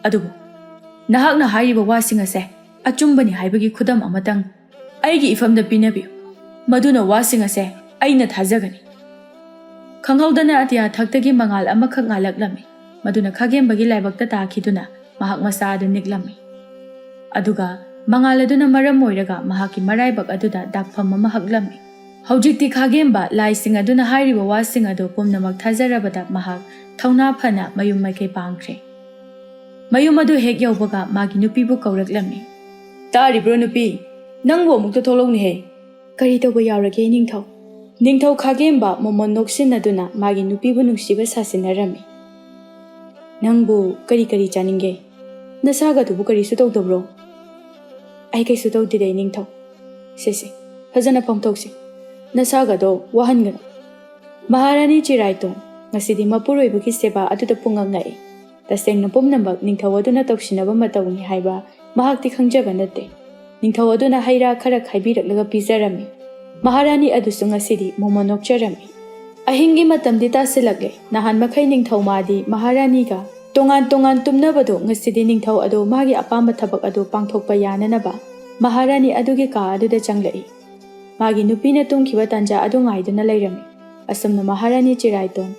ꯑꯗꯨꯕꯨ ꯅꯍꯥꯛꯅ ꯍꯥꯏꯔꯤꯕ ꯋꯥꯁꯤꯡ ꯑꯁꯦ ꯑꯆꯨꯝꯕꯅꯤ ꯍꯥꯏꯕꯒꯤ ꯈꯨꯗꯝ ꯑꯃꯇꯪ ꯑꯩꯒꯤ ꯏꯐꯝꯗ ꯄꯤꯅꯕꯤꯌꯨ꯫ ꯃꯗꯨꯅ ꯋꯥꯁꯤꯡ ꯑꯁꯦ ꯑꯩꯅ ꯊꯥꯖꯒꯅꯤ꯫" ꯈꯪꯍꯧꯗꯅ ꯑꯇꯤꯌꯥ ꯊꯛꯇꯒꯤ ꯃꯉꯥꯜ ꯑꯃꯈꯛ ꯉꯥꯜꯂꯛꯂꯝꯃꯤ꯫ ꯃꯗꯨꯅ ꯈꯥꯒꯦꯝꯕꯒꯤ ꯂꯥꯏꯕꯛꯇ ꯇꯥꯈꯤꯗꯨꯅ ꯃꯍꯥꯛ ꯃꯁꯥ ꯑꯗꯨ ꯅꯤꯛꯂꯝꯃꯤ꯫ ꯑꯗꯨꯒ ꯃꯉꯥꯜ ꯑꯗꯨꯅ ꯃꯔꯝ ꯑꯣꯏꯔꯒ ꯃꯍꯥꯛꯀꯤ ꯃꯔꯥꯏꯕꯛ ꯑꯗꯨꯗ ꯗꯥꯛꯐꯝ ꯑꯃ ꯍꯛꯂꯝꯃꯤ꯫ ꯍꯧꯖꯤꯛꯇꯤ ꯈꯥꯒꯦꯝꯕ ꯂꯥꯏꯁꯤꯡ ꯑꯗꯨꯅ ꯍꯥꯏꯔꯤꯕ ꯋꯥꯁꯤꯡ ꯑꯗꯨ ꯄꯨꯝꯅꯃꯛ ꯊꯥꯖꯔꯕꯗ ꯃꯍꯥꯛ ꯊꯧꯅꯥ ꯐꯅ ꯃꯌꯨꯝ ꯃꯥꯏꯀꯩ ꯄꯥꯡꯈ꯭ꯔꯦ꯫ ꯃꯌꯨꯝ ꯑꯗꯨ ꯍꯦꯛ ꯌꯧꯕꯒ ꯃꯥꯒꯤ ꯅꯨꯄꯤꯕꯨ ꯀꯧꯔꯛꯂꯝꯃꯤ꯫ "ꯇꯥꯔꯤꯕ꯭ꯔꯣ ꯅꯨꯄꯤ? ꯅꯪꯕꯨ ꯑꯃꯨꯛꯇ ꯊꯣꯛꯂꯛꯎꯅꯦꯍꯦ!" "ꯀꯔꯤ ꯇꯧꯕ ꯌꯥꯎꯔꯒꯦ ꯅꯤꯡꯊꯧ?" ꯅꯤꯡꯊꯧ ꯈꯥꯒꯦꯝꯕ ꯃꯣꯃꯣꯟ ꯅꯣꯛꯁꯤꯟꯅꯗꯨꯅ ꯃꯥꯒꯤ ꯅꯨꯄꯤꯕꯨ ꯅꯨꯡꯁꯤꯕ ꯁꯥꯁꯤꯟꯅꯔꯝꯃꯤ꯫ "ꯅꯪꯕꯨ ꯀꯔꯤ ꯀꯔꯤ ꯆꯥꯅꯤꯡꯒꯦ? ꯅꯁꯥꯒꯗꯨꯕꯨ ꯀꯔꯤꯁꯨ ꯇꯧꯗꯕ꯭ꯔꯣ?" "ꯑꯩ ꯀꯩꯁꯨ ꯇꯧꯗꯦꯗ ꯅꯤꯡꯊꯧ꯫ ꯁꯦ ꯁꯦ, ꯐꯖꯅ ꯐꯝꯊꯣꯛꯁꯤ꯫ ꯅꯁꯥꯒꯗꯣ ꯋꯥꯍꯟꯒꯅꯨ꯫ ꯃꯍꯥꯔꯥꯅꯤ ꯆꯤꯔꯥꯏꯇꯣꯟ, ꯉꯁꯤꯗꯤ ꯃꯄꯨꯔꯣꯏꯕꯒꯤ ꯁꯦꯕꯥ ꯑꯗꯨꯗ ꯄꯨꯡꯉꯛ ꯉꯛꯏ꯫ ꯇꯁꯦꯡꯅ ꯄꯨꯝꯅꯃꯛ ꯅꯤꯡꯊꯧ ꯑꯗꯨꯅ ꯇꯧꯁꯤꯟꯅꯕ ꯃꯇꯧꯅꯤ ꯍꯥꯏꯕ ꯃꯍꯥꯛꯇꯤ ꯈꯪꯖꯕ ꯅꯠꯇꯦ꯫ ꯅꯤꯡꯊꯧ ꯑꯗꯨꯅ ꯍꯩ ꯔꯥ ꯈꯔ ꯈꯥꯏꯕꯤꯔꯛꯂꯒ ꯄꯤꯖꯔꯝꯃꯤ꯫ ꯃꯍꯥꯔꯥꯅꯤ ꯑꯗꯨꯁꯨ ꯉꯁꯤꯗꯤ ꯃꯣꯃꯣꯟ ꯅꯣꯛꯆꯔꯝꯃꯤ꯫ ꯑꯍꯤꯡꯒꯤ ꯃꯇꯝꯗꯤ ꯇꯥꯁꯤꯜꯂꯛꯂꯦ꯫ ꯅꯍꯥꯟ ꯃꯈꯩ ꯅꯤꯡꯊꯧ ꯃꯥꯗꯤ ꯃꯍꯥꯔꯥꯅꯤꯒ ꯇꯣꯉꯥꯟ ꯇꯣꯉꯥꯟ ꯇꯨꯝꯅꯕꯗꯨ ꯉꯁꯤꯗꯤ ꯅꯤꯡꯊꯧ ꯑꯗꯨ ꯃꯥꯒꯤ ꯑꯄꯥꯝꯕ ꯊꯕꯛ ꯑꯗꯨ ꯄꯥꯡꯊꯣꯛꯄ ꯌꯥꯅꯅꯕ ꯃꯍꯥꯔꯥꯅꯤ ꯑꯗꯨꯒꯤ ꯀꯥ ꯑꯗꯨꯗ ꯆꯪꯂꯛꯏ꯫ ꯃꯥꯒꯤ ꯅꯨꯄꯤꯅ ꯇꯨꯝꯈꯤꯕ ꯇꯥꯟꯖꯥ ꯑꯗꯨ ꯉꯥꯏꯗꯨꯅ ꯂꯩꯔꯝꯃꯤ꯫ ꯑꯁꯨꯝꯅ ꯃꯍꯥꯔꯥꯅꯤ ꯆꯤꯔꯥꯏꯇꯣꯟ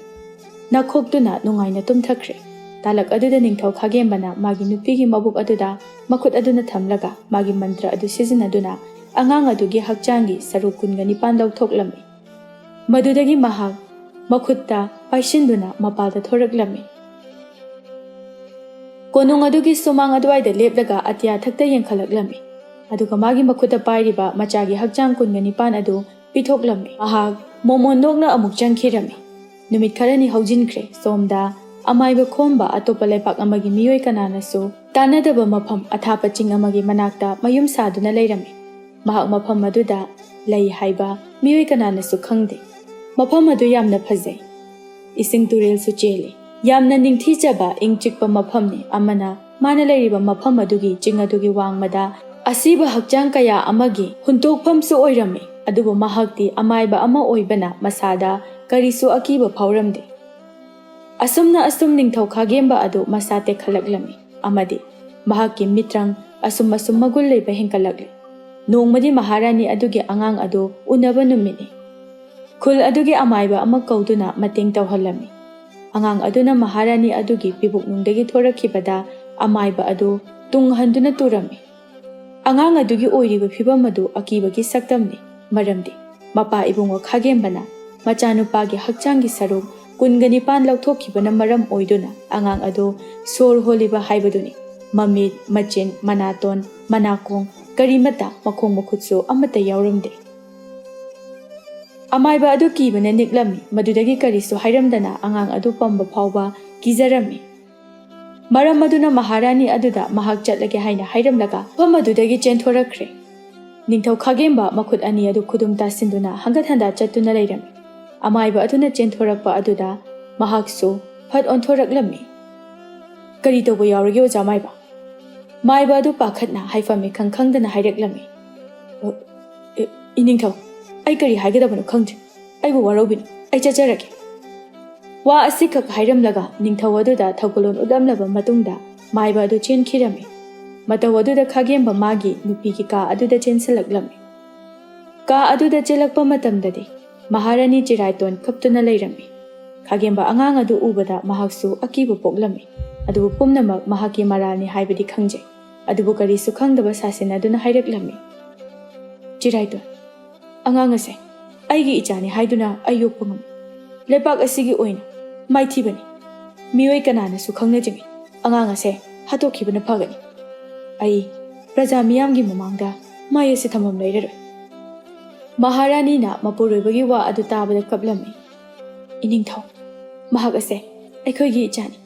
ꯅꯥꯈꯣꯛꯇꯨꯅ ꯅꯨꯡꯉꯥꯏꯅ ꯇꯨꯝꯊꯈ꯭ꯔꯦ꯫ ꯇꯥꯂꯛ ꯑꯗꯨꯗ ꯅꯤꯡꯊꯧ ꯈꯥꯒꯦꯝꯕꯅ ꯃꯥꯒꯤ ꯅꯨꯄꯤꯒꯤ ꯃꯕꯨꯛ ꯑꯗꯨꯗ ꯃꯈꯨꯠ ꯑꯗꯨꯅ ꯊꯝꯂꯒ ꯃꯥꯒꯤ ꯃꯟꯇ꯭ꯔ ꯑꯗꯨ ꯁꯤꯖꯤꯟꯅꯗꯨꯅ ꯑꯉꯥꯡ ꯑꯗꯨꯒꯤ ꯍꯛꯆꯥꯡꯒꯤ ꯁꯔꯨꯛ ꯀꯨꯟꯒ ꯅꯤꯄꯥꯟ ꯂꯧꯊꯣꯛꯂꯝꯃꯤ꯫ ꯃꯗꯨꯗꯒꯤ ꯃꯍꯥꯛ ꯃꯈꯨꯠꯇ ꯄꯥꯏꯁꯤꯟꯗꯨꯅ ꯃꯄꯥꯜꯗ ꯊꯣꯔꯛꯂꯝꯃꯤ꯫ ꯀꯣꯅꯨꯡ ꯑꯗꯨꯒꯤ ꯁꯨꯃꯥꯡ ꯑꯗꯨꯋꯥꯏꯗ ꯂꯦꯞꯂꯒ ꯑꯇꯤꯌꯥ ꯊꯛꯇ ꯌꯦꯡꯈꯠꯂꯛꯂꯝꯃꯤ꯫ ꯑꯗꯨꯒ ꯃꯥꯒꯤ ꯃꯈꯨꯠꯇ ꯄꯥꯏꯔꯤꯕ ꯃꯆꯥꯒꯤ ꯍꯛꯆꯥꯡ ꯀꯨꯟꯒ ꯅꯤꯄꯥꯟ ꯑꯗꯨ ꯄꯤꯊꯣꯛꯂꯝꯃꯤ꯫ ꯃꯍꯥꯛ ꯃꯣꯃꯣꯟ ꯅꯣꯛꯅ ꯑꯃꯨꯛ ꯆꯪꯈꯤꯔꯝꯃꯤ꯫ ꯅꯨꯃꯤꯠ ꯈꯔꯅꯤ ꯍꯧꯖꯤꯟꯈ꯭ꯔꯦ꯫ ꯁꯣꯝꯗ ꯑꯃꯥꯏꯕ ꯈꯣꯝꯕ ꯑꯇꯣꯞꯄ ꯂꯩꯄꯥꯛ ꯑꯃꯒꯤ ꯃꯤꯑꯣꯏ ꯀꯅꯥꯅꯁꯨ ꯇꯥꯟꯅꯗꯕ ꯃꯐꯝ ꯑꯊꯥꯞꯄ ꯆꯤꯡ ꯑꯃꯒꯤ ꯃꯅꯥꯛꯇ ꯃꯌꯨꯝ ꯁꯥꯗꯨꯅ ꯂꯩꯔꯝꯃꯤ꯫ ꯃꯍꯥꯛ ꯃꯐꯝ ꯑꯗꯨꯗ ꯂꯩ ꯍꯥꯏꯕ ꯃꯤꯑꯣꯏ ꯀꯅꯥꯅꯁꯨ ꯈꯪꯗꯦ꯫ ꯃꯐꯝ ꯑꯗꯨ ꯌꯥꯝꯅ ꯐꯖꯩ꯫ ꯏꯁꯤꯡ ꯇꯨꯔꯦꯜꯁꯨ ꯆꯦꯜꯂꯤ꯫ ꯌꯥꯝꯅ ꯅꯤꯡꯊꯤꯖꯕ ꯏꯪ ꯆꯤꯛꯄ ꯃꯐꯝꯅꯤ꯫ ꯑꯃꯅ ꯃꯥꯅ ꯂꯩꯔꯤꯕ ꯃꯐꯝ ꯑꯗꯨꯒꯤ ꯆꯤꯡ ꯑꯗꯨꯒꯤ ꯋꯥꯡꯃꯗ ꯑꯁꯤꯕ ꯍꯛꯆꯥꯡ ꯀꯌꯥ ꯑꯃꯒꯤ ꯍꯨꯟꯇꯣꯛꯐꯝꯁꯨ ꯑꯣꯏꯔꯝꯃꯤ꯫ ꯑꯗꯨꯕꯨ ꯃꯍꯥꯛꯇꯤ ꯑꯃꯥꯏꯕ ꯑꯃ ꯑꯣꯏꯕꯅ ꯃꯁꯥꯗ ꯀꯔꯤꯁꯨ ꯑꯀꯤꯕ ꯐꯥꯎꯔꯝꯗꯦ꯫ ꯑꯁꯨꯝꯅ ꯑꯁꯨꯝ ꯅꯤꯡꯊꯧ ꯈꯥꯒꯦꯝꯕ ꯑꯗꯨ ꯃꯁꯥ ꯇꯦꯛꯈꯠꯂꯛꯂꯝꯃꯤ ꯑꯃꯗꯤ ꯃꯍꯥꯛꯀꯤ ꯃꯤꯠꯇ꯭ꯔꯪ ꯑꯁꯨꯝ ꯑꯁꯨꯝ ꯃꯒꯨꯟ ꯂꯩꯕ ꯍꯦꯟꯒꯠꯂꯛꯂꯤ꯫ ꯅꯣꯡꯃꯗꯤ ꯃꯍꯥꯔꯥꯅꯤ ꯑꯗꯨꯒꯤ ꯑꯉꯥꯡ ꯑꯗꯨ ꯎꯅꯕ ꯅꯨꯃꯤꯠꯅꯤ꯫ ꯈꯨꯜ ꯑꯗꯨꯒꯤ ꯑꯃꯥꯏꯕ ꯑꯃ ꯀꯧꯗꯨꯅ ꯃꯇꯦꯡ ꯇꯧꯍꯜꯂꯝꯃꯤ꯫ ꯑꯉꯥꯡ ꯑꯗꯨꯅ ꯃꯍꯥꯔꯥꯅꯤ ꯑꯗꯨꯒꯤ ꯄꯤꯕꯨꯛꯅꯨꯡꯗꯒꯤ ꯊꯣꯔꯛꯈꯤꯕꯗ ꯑꯃꯥꯏꯕ ꯑꯗꯨ ꯇꯨꯡ ꯍꯟꯗꯨꯅ ꯇꯨꯔꯝꯃꯤ꯫ ꯑꯉꯥꯡ ꯑꯗꯨꯒꯤ ꯑꯣꯏꯔꯤꯕ ꯐꯤꯕꯝ ꯑꯗꯨ ꯑꯀꯤꯕꯒꯤ ꯁꯛꯇꯝꯅꯤ꯫ ꯃꯔꯝꯗꯤ ꯃꯄꯥ ꯏꯕꯨꯡꯉꯣ ꯈꯥꯒꯦꯝꯕꯅ ꯃꯆꯥꯅꯨꯄꯥꯒꯤ ꯍꯛꯆꯥꯡꯒꯤ ꯁꯔꯨꯛ ꯀꯨꯟꯒ ꯅꯤꯄꯥꯟ ꯂꯧꯊꯣꯛꯈꯤꯕꯅ ꯃꯔꯝ ꯑꯣꯏꯗꯨꯅ ꯑꯉꯥꯡ ꯑꯗꯨ ꯁꯣꯔ ꯍꯣꯜꯂꯤꯕ ꯍꯥꯏꯕꯗꯨꯅꯤ꯫ ꯃꯃꯤꯠ, ꯃꯆꯤꯟ, ꯃꯅꯥꯇꯣꯟ, ꯃꯅꯥꯀꯣꯡ, ꯀꯔꯤꯃꯠꯇ, ꯃꯈꯣꯡ ꯃꯈꯨꯠꯁꯨ ꯑꯃꯠꯇ ꯌꯥꯎꯔꯝꯗꯦ꯫ ꯑꯃꯥꯏꯕ ꯑꯗꯨ ꯀꯤꯕꯅ ꯅꯤꯛꯂꯝꯃꯤ꯫ ꯃꯗꯨꯗꯒꯤ ꯀꯔꯤꯁꯨ ꯍꯥꯏꯔꯝꯗꯅ ꯑꯉꯥꯡ ꯑꯗꯨ ꯄꯝꯕ ꯐꯥꯎꯕ ꯀꯤꯖꯔꯝꯃꯤ꯫ ꯃꯔꯝ ꯑꯗꯨꯅ ꯃꯍꯥꯔꯥꯅꯤ ꯑꯗꯨꯗ ꯃꯍꯥꯛ ꯆꯠꯂꯒꯦ ꯍꯥꯏꯅ ꯍꯥꯏꯔꯝꯂꯒ ꯃꯐꯝ ꯑꯗꯨꯗꯒꯤ ꯆꯦꯟꯊꯣꯔꯛꯈ꯭ꯔꯦ꯫ ꯅꯤꯡꯊꯧ ꯈꯥꯒꯦꯝꯕ ꯃꯈꯨꯠ ꯑꯅꯤ ꯑꯗꯨ ꯈꯨꯗꯨꯝ ꯇꯥꯁꯤꯟꯗꯨꯅ ꯍꯪꯒꯠ ꯍꯟꯗ ꯆꯠꯇꯨꯅ ꯂꯩꯔꯝꯃꯤ꯫ ꯑꯃꯥꯏꯕ ꯑꯗꯨꯅ ꯆꯦꯟꯊꯣꯔꯛꯄ ꯑꯗꯨꯗ ꯃꯍꯥꯛꯁꯨ ꯐꯠ ꯑꯣꯟꯊꯣꯔꯛꯂꯝꯃꯤ꯫ "ꯀꯔꯤ ꯇꯧꯕ ꯌꯥꯎꯔꯒꯦ, ꯑꯣꯖꯥ ꯃꯥꯏꯕ?" ꯃꯥꯏꯕ ꯑꯗꯨ ꯄꯥꯈꯠꯅ ꯍꯥꯏꯐꯝ ꯏꯈꯪ ꯈꯪꯗꯅ ꯍꯥꯏꯔꯛꯂꯝꯃꯤ꯫ "ꯑ, ꯑ, ꯏꯅꯤꯡꯊꯧ, ꯑꯩ ꯀꯔꯤ ꯍꯥꯏꯒꯗꯕꯅꯣ ꯈꯪꯗ꯭ꯔꯦ꯫ ꯑꯩꯕꯨ ꯋꯥꯔꯧꯕꯤꯅꯨ, ꯑꯩ ꯆꯠꯆꯔꯒꯦ꯫" ꯋꯥ ꯑꯁꯤꯈꯛ ꯍꯥꯏꯔꯝꯂꯒ ꯅꯤꯡꯊꯧ ꯑꯗꯨꯗ ꯊꯧꯒꯜꯂꯣꯟ ꯎꯠꯂꯝꯂꯕ ꯃꯇꯨꯡꯗ ꯃꯥꯏꯕ ꯑꯗꯨ ꯆꯦꯟꯈꯤꯔꯝꯃꯤ꯫ ꯃꯇꯧ ꯑꯗꯨꯗ ꯈꯥꯒꯦꯝꯕ ꯃꯥꯒꯤ ꯅꯨꯄꯤꯒꯤ ꯀꯥ ꯑꯗꯨꯗ ꯆꯦꯟꯁꯤꯜꯂꯛꯂꯝꯃꯤ꯫ ꯀꯥ ꯑꯗꯨꯗ ꯆꯦꯜꯂꯛꯄ ꯃꯇꯝꯗꯗꯤ ꯃꯍꯥꯔꯥꯅꯤ ꯆꯤꯔꯥꯏꯇꯣꯟ ꯀꯞꯇꯨꯅ ꯂꯩꯔꯝꯃꯤ꯫ ꯈꯥꯒꯦꯝꯕ ꯑꯉꯥꯡ ꯑꯗꯨ ꯎꯕꯗ ꯃꯍꯥꯛꯁꯨ ꯑꯀꯤꯕ ꯄꯣꯛꯂꯝꯃꯤ꯫ ꯑꯗꯨꯕꯨ ꯄꯨꯝꯅꯃꯛ ꯃꯍꯥꯛꯀꯤ ꯃꯔꯥꯜꯅꯤ ꯍꯥꯏꯕꯗꯤ ꯈꯪꯖꯩ꯫ ꯑꯗꯨꯕꯨ ꯀꯔꯤꯁꯨ ꯈꯪꯗꯕ ꯁꯥꯁꯤꯟꯅꯗꯨꯅ ꯍꯥꯏꯔꯛꯂꯝꯃꯤ꯫ "ꯆꯤꯔꯥꯏꯇꯣꯟ, ꯑꯉꯥꯡ ꯑꯁꯦ ꯑꯩꯒꯤ ꯏꯆꯥꯅꯤ ꯍꯥꯏꯗꯨꯅ ꯑꯩ ꯌꯣꯛꯄ ꯉꯝꯃꯤ꯫ ꯂꯩꯄꯥꯛ ꯑꯁꯤꯒꯤ ꯑꯣꯏꯅ ꯃꯥꯏꯊꯤꯕꯅꯤ꯫ ꯃꯤꯑꯣꯏ ꯀꯅꯥꯅꯁꯨ ꯈꯪꯅꯗ꯭ꯔꯤꯉꯩ ꯑꯉꯥꯡ ꯑꯁꯦ ꯍꯥꯠꯇꯣꯛꯈꯤꯕꯅ ꯐꯒꯅꯤ꯫ ꯑꯩ ꯄ꯭ꯔꯖꯥ ꯃꯤꯌꯥꯝꯒꯤ ꯃꯃꯥꯡꯗ ꯃꯥꯏ ꯑꯁꯤ ꯊꯝꯐꯝ ꯂꯩꯔꯔꯣꯏ꯫" ꯃꯍꯥꯔꯥꯅꯤꯅ ꯃꯄꯨꯔꯣꯏꯕꯒꯤ ꯋꯥ ꯑꯗꯨ ꯇꯥꯕꯗ ꯀꯞꯂꯝꯃꯤ꯫ "ꯏꯅꯤꯡꯊꯧ, ꯃꯍꯥꯛ ꯑꯁꯦ ꯑꯩꯈꯣꯏꯒꯤ ꯏꯆꯥꯅꯤ꯫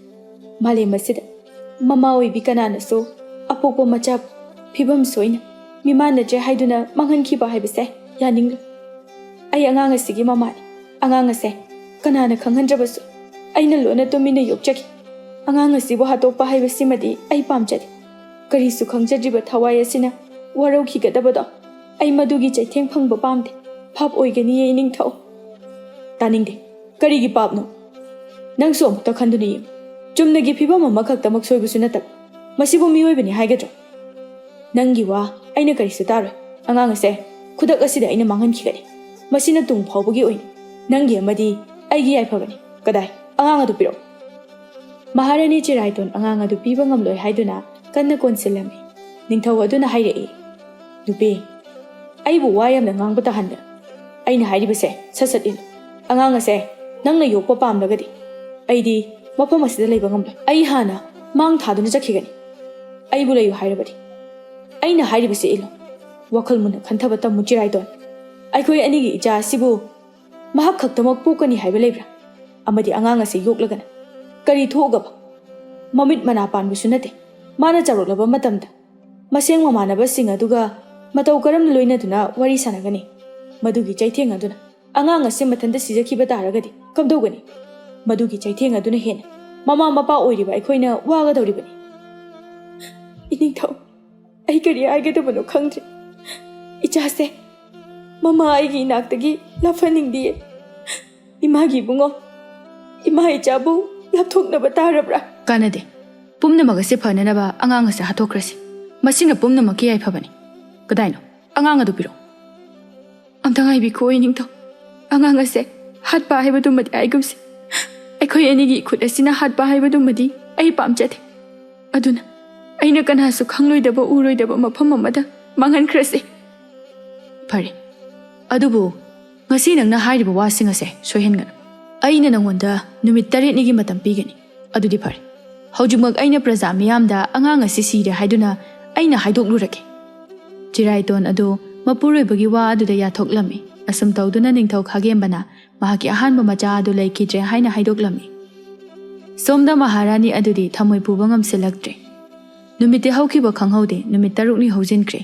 ꯃꯥꯂꯦꯝ ꯑꯁꯤꯗ ꯃꯃꯥ ꯑꯣꯏꯕꯤ ꯀꯅꯥꯅꯁꯨ ꯑꯄꯣꯛꯄ ꯃꯆꯥ ꯐꯤꯕꯝ ꯁꯣꯏꯅ ꯃꯤꯃꯥꯟꯅꯗ꯭ꯔꯦ ꯍꯥꯏꯗꯨꯅ ꯃꯥꯡꯍꯟꯈꯤꯕ ꯍꯥꯏꯕꯁꯦ ꯌꯥꯅꯤꯡꯂꯣꯏ꯫ ꯑꯩ ꯑꯉꯥꯡ ꯑꯁꯤꯒꯤ ꯃꯃꯥꯅꯤ꯫ ꯑꯉꯥꯡ ꯑꯁꯦ ꯀꯅꯥꯅ ꯈꯪꯍꯟꯗ꯭ꯔꯕꯁꯨ ꯑꯩꯅ ꯂꯣꯟꯅ ꯇꯨꯃꯤꯟꯅ ꯌꯣꯛꯆꯈꯤ꯫ ꯑꯉꯥꯡ ꯑꯁꯤꯕꯨ ꯍꯥꯠꯇꯣꯛꯄ ꯍꯥꯏꯕꯁꯤꯃꯗꯤ ꯑꯩ ꯄꯥꯝꯖꯗꯦ꯫ ꯀꯔꯤꯁꯨ ꯈꯪꯖꯗ꯭ꯔꯤꯕ ꯊꯋꯥꯏ ꯑꯁꯤꯅ ꯋꯥꯔꯧꯈꯤꯒꯗꯕꯗꯣ ꯑꯩ ꯃꯗꯨꯒꯤ ꯆꯩꯊꯦꯡ ꯐꯪꯕ ꯄꯥꯝꯗꯦ꯫ ꯄꯥꯞ ꯑꯣꯏꯒꯅꯤꯌꯦ, ꯏꯅꯤꯡꯊꯧ꯫" "ꯇꯥꯅꯤꯡꯗꯦ꯫ ꯀꯔꯤꯒꯤ ꯄꯥꯞꯅꯣ? ꯅꯪꯁꯨ ꯑꯃꯨꯛꯇ ꯈꯟꯗꯨꯅ ꯌꯦꯡꯉꯨ꯫ ꯆꯨꯝꯅꯒꯤ ꯐꯤꯕꯝ ꯑꯃꯈꯛꯇꯃꯛ ꯁꯣꯏꯕꯁꯨ ꯅꯠꯇꯕ꯫ ꯃꯁꯤꯕꯨ ꯃꯤꯑꯣꯏꯕꯅꯤ ꯍꯥꯏꯒꯗ꯭ꯔꯣ? ꯅꯪꯒꯤ ꯋꯥ ꯑꯩꯅ ꯀꯔꯤꯁꯨ ꯇꯥꯔꯣꯏ꯫ ꯑꯉꯥꯡ ꯑꯁꯦ ꯈꯨꯗꯛ ꯑꯁꯤꯗ ꯑꯩꯅ ꯃꯥꯡꯍꯟꯈꯤꯒꯅꯤ꯫ ꯃꯁꯤꯅ ꯇꯨꯡ ꯐꯥꯎꯕꯒꯤ ꯑꯣꯏꯅ ꯅꯪꯒꯤ ꯑꯃꯗꯤ ꯑꯩꯒꯤ ꯌꯥꯏꯐꯕꯅꯤ꯫ ꯀꯗꯥꯏ? ꯑꯉꯥꯡ ꯑꯗꯨ ꯄꯤꯔꯛꯎ꯫" ꯃꯍꯥꯔꯥꯅꯤ ꯆꯤꯔꯥꯏꯇꯣꯟ ꯑꯉꯥꯡ ꯑꯗꯨ ꯄꯤꯕ ꯉꯝꯂꯣꯏ ꯍꯥꯏꯗꯨꯅ ꯀꯟꯅ ꯀꯣꯟꯁꯤꯜꯂꯝꯃꯤ꯫ ꯅꯤꯡꯊꯧ ꯑꯗꯨꯅ ꯍꯥꯏꯔꯛꯏ, "ꯅꯨꯄꯤ, ꯑꯩꯕꯨ ꯋꯥ ꯌꯥꯝꯅ ꯉꯥꯡꯕ ꯇꯥꯍꯟꯒꯅꯨ꯫ ꯑꯩꯅ ꯍꯥꯏꯔꯤꯕꯁꯦ ꯁꯠ ꯁꯠ ꯏꯜꯂꯨ꯫ ꯑꯉꯥꯡ ꯑꯁꯦ ꯅꯪꯅ ꯌꯣꯛꯄ ꯄꯥꯝꯂꯒꯗꯤ ꯑꯩꯗꯤ ꯃꯐꯝ ꯑꯁꯤꯗ ꯂꯩꯕ ꯉꯝꯂꯣꯏ꯫ ꯑꯩ ꯍꯥꯟꯅ ꯃꯥꯡ ꯊꯥꯗꯨꯅ ꯆꯠꯈꯤꯒꯅꯤ꯫ ꯑꯩꯕꯨ ꯂꯩꯌꯨ ꯍꯥꯏꯔꯕꯗꯤ ꯑꯩꯅ ꯍꯥꯏꯔꯤꯕꯁꯦ ꯏꯜꯂꯨ꯫ ꯋꯥꯈꯜ ꯃꯨꯟꯅ ꯈꯟꯊꯕ ꯇꯝꯃꯨ, ꯆꯤꯔꯥꯏꯇꯣꯟ꯫ ꯑꯩꯈꯣꯏ ꯑꯅꯤꯒꯤ ꯏꯆꯥ ꯑꯁꯤꯕꯨ ꯃꯍꯥꯛ ꯈꯛꯇꯃꯛ ꯄꯣꯛꯀꯅꯤ ꯍꯥꯏꯕ ꯂꯩꯕ꯭ꯔꯥ? ꯑꯃꯗꯤ ꯑꯉꯥꯡ ꯑꯁꯤ ꯌꯣꯛꯂꯒꯅ ꯀꯔꯤ ꯊꯣꯛꯑꯒꯕ? ꯃꯃꯤꯠ ꯃꯅꯥ ꯄꯥꯟꯕꯁꯨ ꯅꯠꯇꯦ꯫ ꯃꯥꯅ ꯆꯥꯎꯔꯛꯂꯕ ꯃꯇꯝꯗ ꯃꯁꯦꯡ ꯃꯃꯥꯟꯅꯕꯁꯤꯡ ꯑꯗꯨꯒ ꯃꯇꯧ ꯀꯔꯝꯅ ꯂꯣꯏꯅꯗꯨꯅ ꯋꯥꯔꯤ ꯁꯥꯟꯅꯒꯅꯤ? ꯃꯗꯨꯒꯤ ꯆꯩꯊꯦꯡ ꯑꯗꯨꯅ ꯑꯉꯥꯡ ꯑꯁꯤ ꯃꯊꯟꯇ ꯁꯤꯖꯈꯤꯕ ꯇꯥꯔꯒꯗꯤ ꯀꯝꯗꯧꯒꯅꯤ? ꯃꯗꯨꯒꯤ ꯆꯩꯊꯦꯡ ꯑꯗꯨꯅ ꯍꯦꯟꯅ ꯃꯃꯥ ꯃꯄꯥ ꯑꯣꯏꯔꯤꯕ ꯑꯩꯈꯣꯏꯅ ꯋꯥꯒꯗꯧꯔꯤꯕꯅꯤ꯫ ꯏꯅꯤꯡꯊꯧ, ꯑꯩ ꯀꯔꯤ ꯍꯥꯏꯒꯗꯕꯅꯣ ꯈꯪꯗ꯭ꯔꯦ꯫ ꯏꯆꯥꯁꯦ ꯃꯃꯥ ꯑꯩꯒꯤ ꯏꯅꯥꯛꯇꯒꯤ ꯂꯥꯞꯍꯟꯅꯤꯡꯗꯤꯌꯦ꯫ ꯏꯃꯥꯒꯤ ꯏꯕꯨꯡꯉꯣ, ꯏꯃꯥ ꯏꯆꯥꯕꯨ ꯂꯥꯞꯊꯣꯛꯅꯕ ꯇꯥꯔꯕ꯭ꯔꯥ? ꯀꯥꯟꯅꯗꯦ꯫ ꯄꯨꯝꯅꯃꯛ ꯑꯁꯤ ꯐꯅꯅꯕ ꯑꯉꯥꯡ ꯑꯁꯤ ꯍꯥꯠꯇꯣꯛꯈ꯭ꯔꯁꯤ꯫ ꯃꯁꯤꯅ ꯄꯨꯝꯅꯃꯛꯀꯤ ꯌꯥꯏꯐꯕꯅꯤ꯫ ꯀꯗꯥꯏꯅꯣ? ꯑꯉꯥꯡ ꯑꯗꯨ ꯄꯤꯔꯛꯎ꯫ ꯑꯝꯇ ꯉꯥꯏꯕꯤꯈꯣ, ꯏꯅꯤꯡꯊꯧ꯫ ꯑꯉꯥꯡ ꯑꯁꯦ ꯍꯥꯠꯄ ꯍꯥꯏꯕꯗꯨꯃꯗꯤ ꯍꯥꯏꯒꯨꯝꯁꯤ꯫ ꯑꯩꯈꯣꯏ ꯑꯅꯤꯒꯤ ꯏꯈꯨꯠ ꯑꯁꯤꯅ ꯍꯥꯠꯄ ꯍꯥꯏꯕꯗꯨꯃꯗꯤ ꯑꯩ ꯄꯥꯝꯖꯗꯦ꯫ ꯑꯗꯨꯅ ꯑꯩꯅ ꯀꯅꯥꯁꯨ ꯈꯪꯂꯣꯏꯗꯕ ꯎꯔꯣꯏꯗꯕ ꯃꯐꯝ ꯑꯃꯗ ꯃꯥꯡꯍꯟꯈ꯭ꯔꯁꯤ꯫ ꯐꯔꯦ, ꯑꯗꯨꯕꯨ ꯉꯁꯤ ꯅꯪꯅ ꯍꯥꯏꯔꯤꯕ ꯋꯥꯁꯤꯡ ꯑꯁꯦ ꯁꯣꯏꯍꯟꯒꯅꯨ꯫ ꯑꯩꯅ ꯅꯪꯉꯣꯟꯗ ꯅꯨꯃꯤꯠ ꯇꯔꯦꯠꯅꯤꯒꯤ ꯃꯇꯝ ꯄꯤꯒꯅꯤ꯫ ꯑꯗꯨꯗꯤ ꯐꯔꯦ꯫ ꯍꯧꯖꯤꯛꯃꯛ ꯑꯩꯅ ꯄ꯭ꯔꯖꯥ ꯃꯤꯌꯥꯝꯗ ꯑꯉꯥꯡ ꯑꯁꯤ ꯁꯤꯔꯦ ꯍꯥꯏꯗꯨꯅ ꯑꯩꯅ ꯍꯥꯏꯗꯣꯛꯂꯨꯔꯒꯦ꯫ ꯆꯤꯔꯥꯏꯇꯣꯟ ꯑꯗꯨ ꯃꯄꯨꯔꯣꯏꯕꯒꯤ ꯋꯥ ꯑꯗꯨꯗ ꯌꯥꯊꯣꯛꯂꯝꯃꯤ꯫ ꯑꯁꯨꯝ ꯇꯧꯗꯨꯅ ꯅꯤꯡꯊꯧ ꯈꯥꯒꯦꯝꯕꯅ ꯃꯍꯥꯛꯀꯤ ꯑꯍꯥꯟꯕ ꯃꯆꯥ ꯑꯗꯨ ꯂꯩꯈꯤꯗ꯭ꯔꯦ ꯍꯥꯏꯅ ꯍꯥꯏꯗꯣꯛꯂꯝꯃꯤ꯫ ꯁꯣꯝꯗ ꯃꯍꯥꯔꯥꯅꯤ ꯑꯗꯨꯗꯤ ꯊꯃꯣꯏ ꯄꯨꯕ ꯉꯝꯁꯤꯜꯂꯛꯇ꯭ꯔꯦ꯫ ꯅꯨꯃꯤꯠꯇꯤ ꯍꯧꯈꯤꯕ ꯈꯪꯍꯧꯗꯦ, ꯅꯨꯃꯤꯠ ꯇꯔꯨꯛꯅꯤ ꯍꯧꯖꯤꯟꯈ꯭ꯔꯦ꯫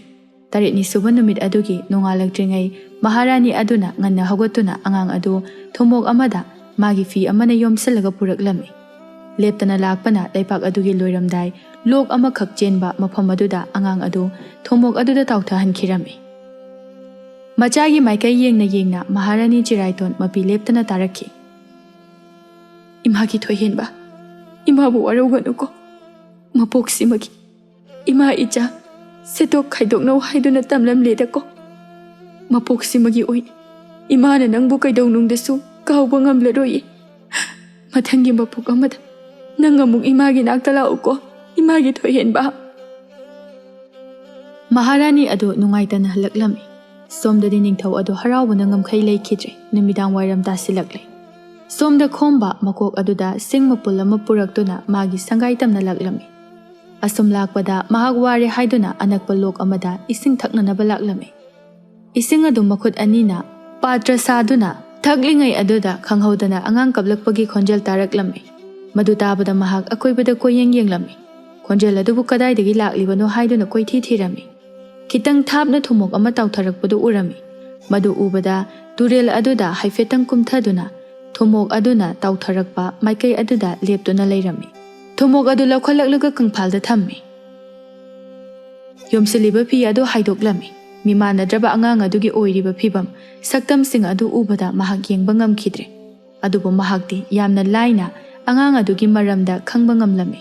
ꯇꯔꯦꯠꯅꯤ ꯁꯨꯕ ꯅꯨꯃꯤꯠ ꯑꯗꯨꯒꯤ ꯅꯣꯡꯉꯥꯜꯂꯛꯇ꯭ꯔꯤꯉꯩ ꯃꯍꯥꯔꯥꯅꯤ ꯑꯗꯨꯅ ꯉꯟꯅ ꯍꯧꯒꯠꯇꯨꯅ ꯑꯉꯥꯡ ꯑꯗꯨ ꯊꯨꯝꯃꯣꯛ ꯑꯃꯗ ꯃꯥꯒꯤ ꯐꯤ ꯑꯃꯅ ꯌꯣꯝꯁꯤꯜꯂꯒ ꯄꯨꯔꯛꯂꯝꯃꯤ꯫ ꯂꯦꯞꯇꯅ ꯂꯥꯛꯄꯅ ꯂꯩꯄꯥꯛ ꯑꯗꯨꯒꯤ ꯂꯣꯏꯔꯝꯗꯥꯏ ꯂꯣꯛ ꯑꯃꯈꯛ ꯆꯦꯟꯕ ꯃꯐꯝ ꯑꯗꯨꯗ ꯑꯉꯥꯡ ꯑꯗꯨ ꯊꯨꯝꯃꯣꯛ ꯑꯗꯨꯗ ꯇꯥꯎꯊꯍꯟꯈꯤꯔꯝꯃꯤ꯫ ꯃꯆꯥꯒꯤ ꯃꯥꯏꯀꯩ ꯌꯦꯡꯅ ꯌꯦꯡꯅ ꯃꯍꯥꯔꯥꯅꯤ ꯆꯤꯔꯥꯏꯇꯣꯟ ꯃꯄꯤ ꯂꯦꯞꯇꯅ ꯇꯥꯔꯛꯈꯤ꯫ "ꯏꯃꯥꯒꯤ ꯊꯣꯏꯍꯦꯟꯕ, ꯏꯃꯥꯕꯨ ꯋꯥꯔꯧꯒꯅꯨꯀꯣ꯫ ꯃꯄꯣꯛꯁꯤꯃꯒꯤ ꯏꯃꯥ ꯏꯆꯥ ꯁꯦꯠꯇꯣꯛ ꯈꯥꯏꯗꯣꯛꯅꯧ ꯍꯥꯏꯗꯨꯅ ꯇꯝꯂꯝꯂꯦꯗꯀꯣ꯫ ꯃꯄꯣꯛꯁꯤꯃꯒꯤ ꯑꯣꯏꯅ ꯏꯃꯥꯅ ꯅꯪꯕꯨ ꯀꯩꯗꯧꯅꯨꯡꯗꯁꯨ ꯀꯥꯎꯕ ꯉꯝꯂꯔꯣꯏꯌꯦ꯫ ꯃꯊꯪꯒꯤ ꯃꯄꯣꯛ ꯑꯃꯗ ꯅꯪ ꯑꯃꯨꯛ ꯏꯃꯥꯒꯤ ꯅꯥꯛꯇ ꯂꯥꯛꯎꯀꯣ, ꯏꯃꯥꯒꯤ ꯊꯣꯏꯍꯦꯟꯕ"꯫ ꯃꯍꯥꯔꯥꯅꯤ ꯑꯗꯨ ꯅꯨꯡꯉꯥꯏꯇꯅ ꯍꯜꯂꯛꯂꯝꯃꯤ꯫ ꯁꯣꯝꯗꯗꯤ ꯅꯤꯡꯊꯧ ꯑꯗꯨ ꯍꯔꯥꯎꯕꯅ ꯉꯝꯈꯩ ꯂꯩꯈꯤꯗ꯭ꯔꯦ꯫ ꯅꯨꯃꯤꯗꯥꯡ ꯋꯥꯏꯔꯝ ꯇꯥꯁꯤꯜꯂꯛꯂꯦ꯫ ꯁꯣꯝꯗ ꯈꯣꯝꯕ ꯃꯀꯣꯛ ꯑꯗꯨꯗ ꯁꯤꯡ ꯃꯄꯨꯜ ꯑꯃ ꯄꯨꯔꯛꯇꯨꯅ ꯃꯥꯒꯤ ꯁꯪꯒꯥꯏ ꯇꯝꯅ ꯂꯥꯛꯂꯝꯃꯤ꯫ ꯑꯁꯨꯝ ꯂꯥꯛꯄꯗ ꯃꯍꯥꯛ ꯋꯥꯔꯦ ꯍꯥꯏꯗꯨꯅ ꯑꯅꯛꯄ ꯂꯣꯛ ꯑꯃꯗ ꯏꯁꯤꯡ ꯊꯛꯅꯅꯕ ꯂꯥꯛꯂꯝꯃꯤ꯫ ꯏꯁꯤꯡ ꯑꯗꯨ ꯃꯈꯨꯠ ꯑꯅꯤꯅ ꯄꯥꯇ꯭ꯔ ꯁꯥꯗꯨꯅ ꯊꯛꯂꯤꯉꯩ ꯑꯗꯨꯗ ꯈꯪꯍꯧꯗꯅ ꯑꯉꯥꯡ ꯀꯞꯂꯛꯄꯒꯤ ꯈꯣꯟꯖꯦꯜ ꯇꯥꯔꯛꯂꯝꯃꯤ꯫ ꯃꯗꯨ ꯇꯥꯕꯗ ꯃꯍꯥꯛ ꯑꯀꯣꯏꯕꯗ ꯀꯣꯏꯌꯦꯡ ꯌꯦꯡꯂꯝꯃꯤ꯫ ꯈꯣꯟꯖꯦꯜ ꯑꯗꯨꯕꯨ ꯀꯗꯥꯏꯗꯒꯤ ꯂꯥꯛꯂꯤꯕꯅꯣ ꯍꯥꯏꯗꯨꯅ ꯀꯣꯏꯊꯤ ꯊꯤꯔꯝꯃꯤ꯫ ꯈꯤꯇꯪ ꯊꯥꯞꯅ ꯊꯨꯝꯃꯣꯛ ꯑꯃ ꯇꯥꯎꯊꯔꯛꯄꯗꯨ ꯎꯔꯝꯃꯤ꯫ ꯃꯗꯨ ꯎꯕꯗ ꯇꯨꯔꯦꯜ ꯑꯗꯨꯗ ꯍꯥꯏꯐꯦꯠꯇꯪ ꯀꯨꯝꯊꯗꯨꯅ ꯊꯨꯝꯃꯣꯛ ꯑꯗꯨꯅ ꯇꯥꯎꯊꯔꯛꯄ ꯃꯥꯏꯀꯩ ꯑꯗꯨꯗ ꯂꯦꯞꯇꯨꯅ ꯂꯩꯔꯝꯃꯤ꯫ ꯊꯨꯝꯃꯣꯛ ꯑꯗꯨ ꯂꯧꯈꯠꯂꯛꯂꯒ ꯀꯪꯐꯥꯜꯗ ꯊꯝꯃꯤ꯫ ꯌꯣꯝꯁꯤꯜꯂꯤꯕ ꯐꯤ ꯑꯗꯨ ꯍꯥꯏꯗꯣꯛꯂꯝꯃꯤ꯫ ꯃꯤꯃꯥꯟꯅꯗ꯭ꯔꯕ ꯑꯉꯥꯡ ꯑꯗꯨꯒꯤ ꯑꯣꯏꯔꯤꯕ ꯐꯤꯚꯝ, ꯁꯛꯇꯝꯁꯤꯡ ꯑꯗꯨ ꯎꯕꯗ ꯃꯍꯥꯛ ꯌꯦꯡꯕ ꯉꯝꯈꯤꯗ꯭ꯔꯦ꯫ ꯑꯗꯨꯕꯨ ꯃꯍꯥꯛꯇꯤ ꯌꯥꯝꯅ ꯂꯥꯏꯅ ꯑꯉꯥꯡ ꯑꯗꯨꯒꯤ ꯃꯔꯝꯗ ꯈꯪꯕ ꯉꯝꯂꯝꯃꯤ꯫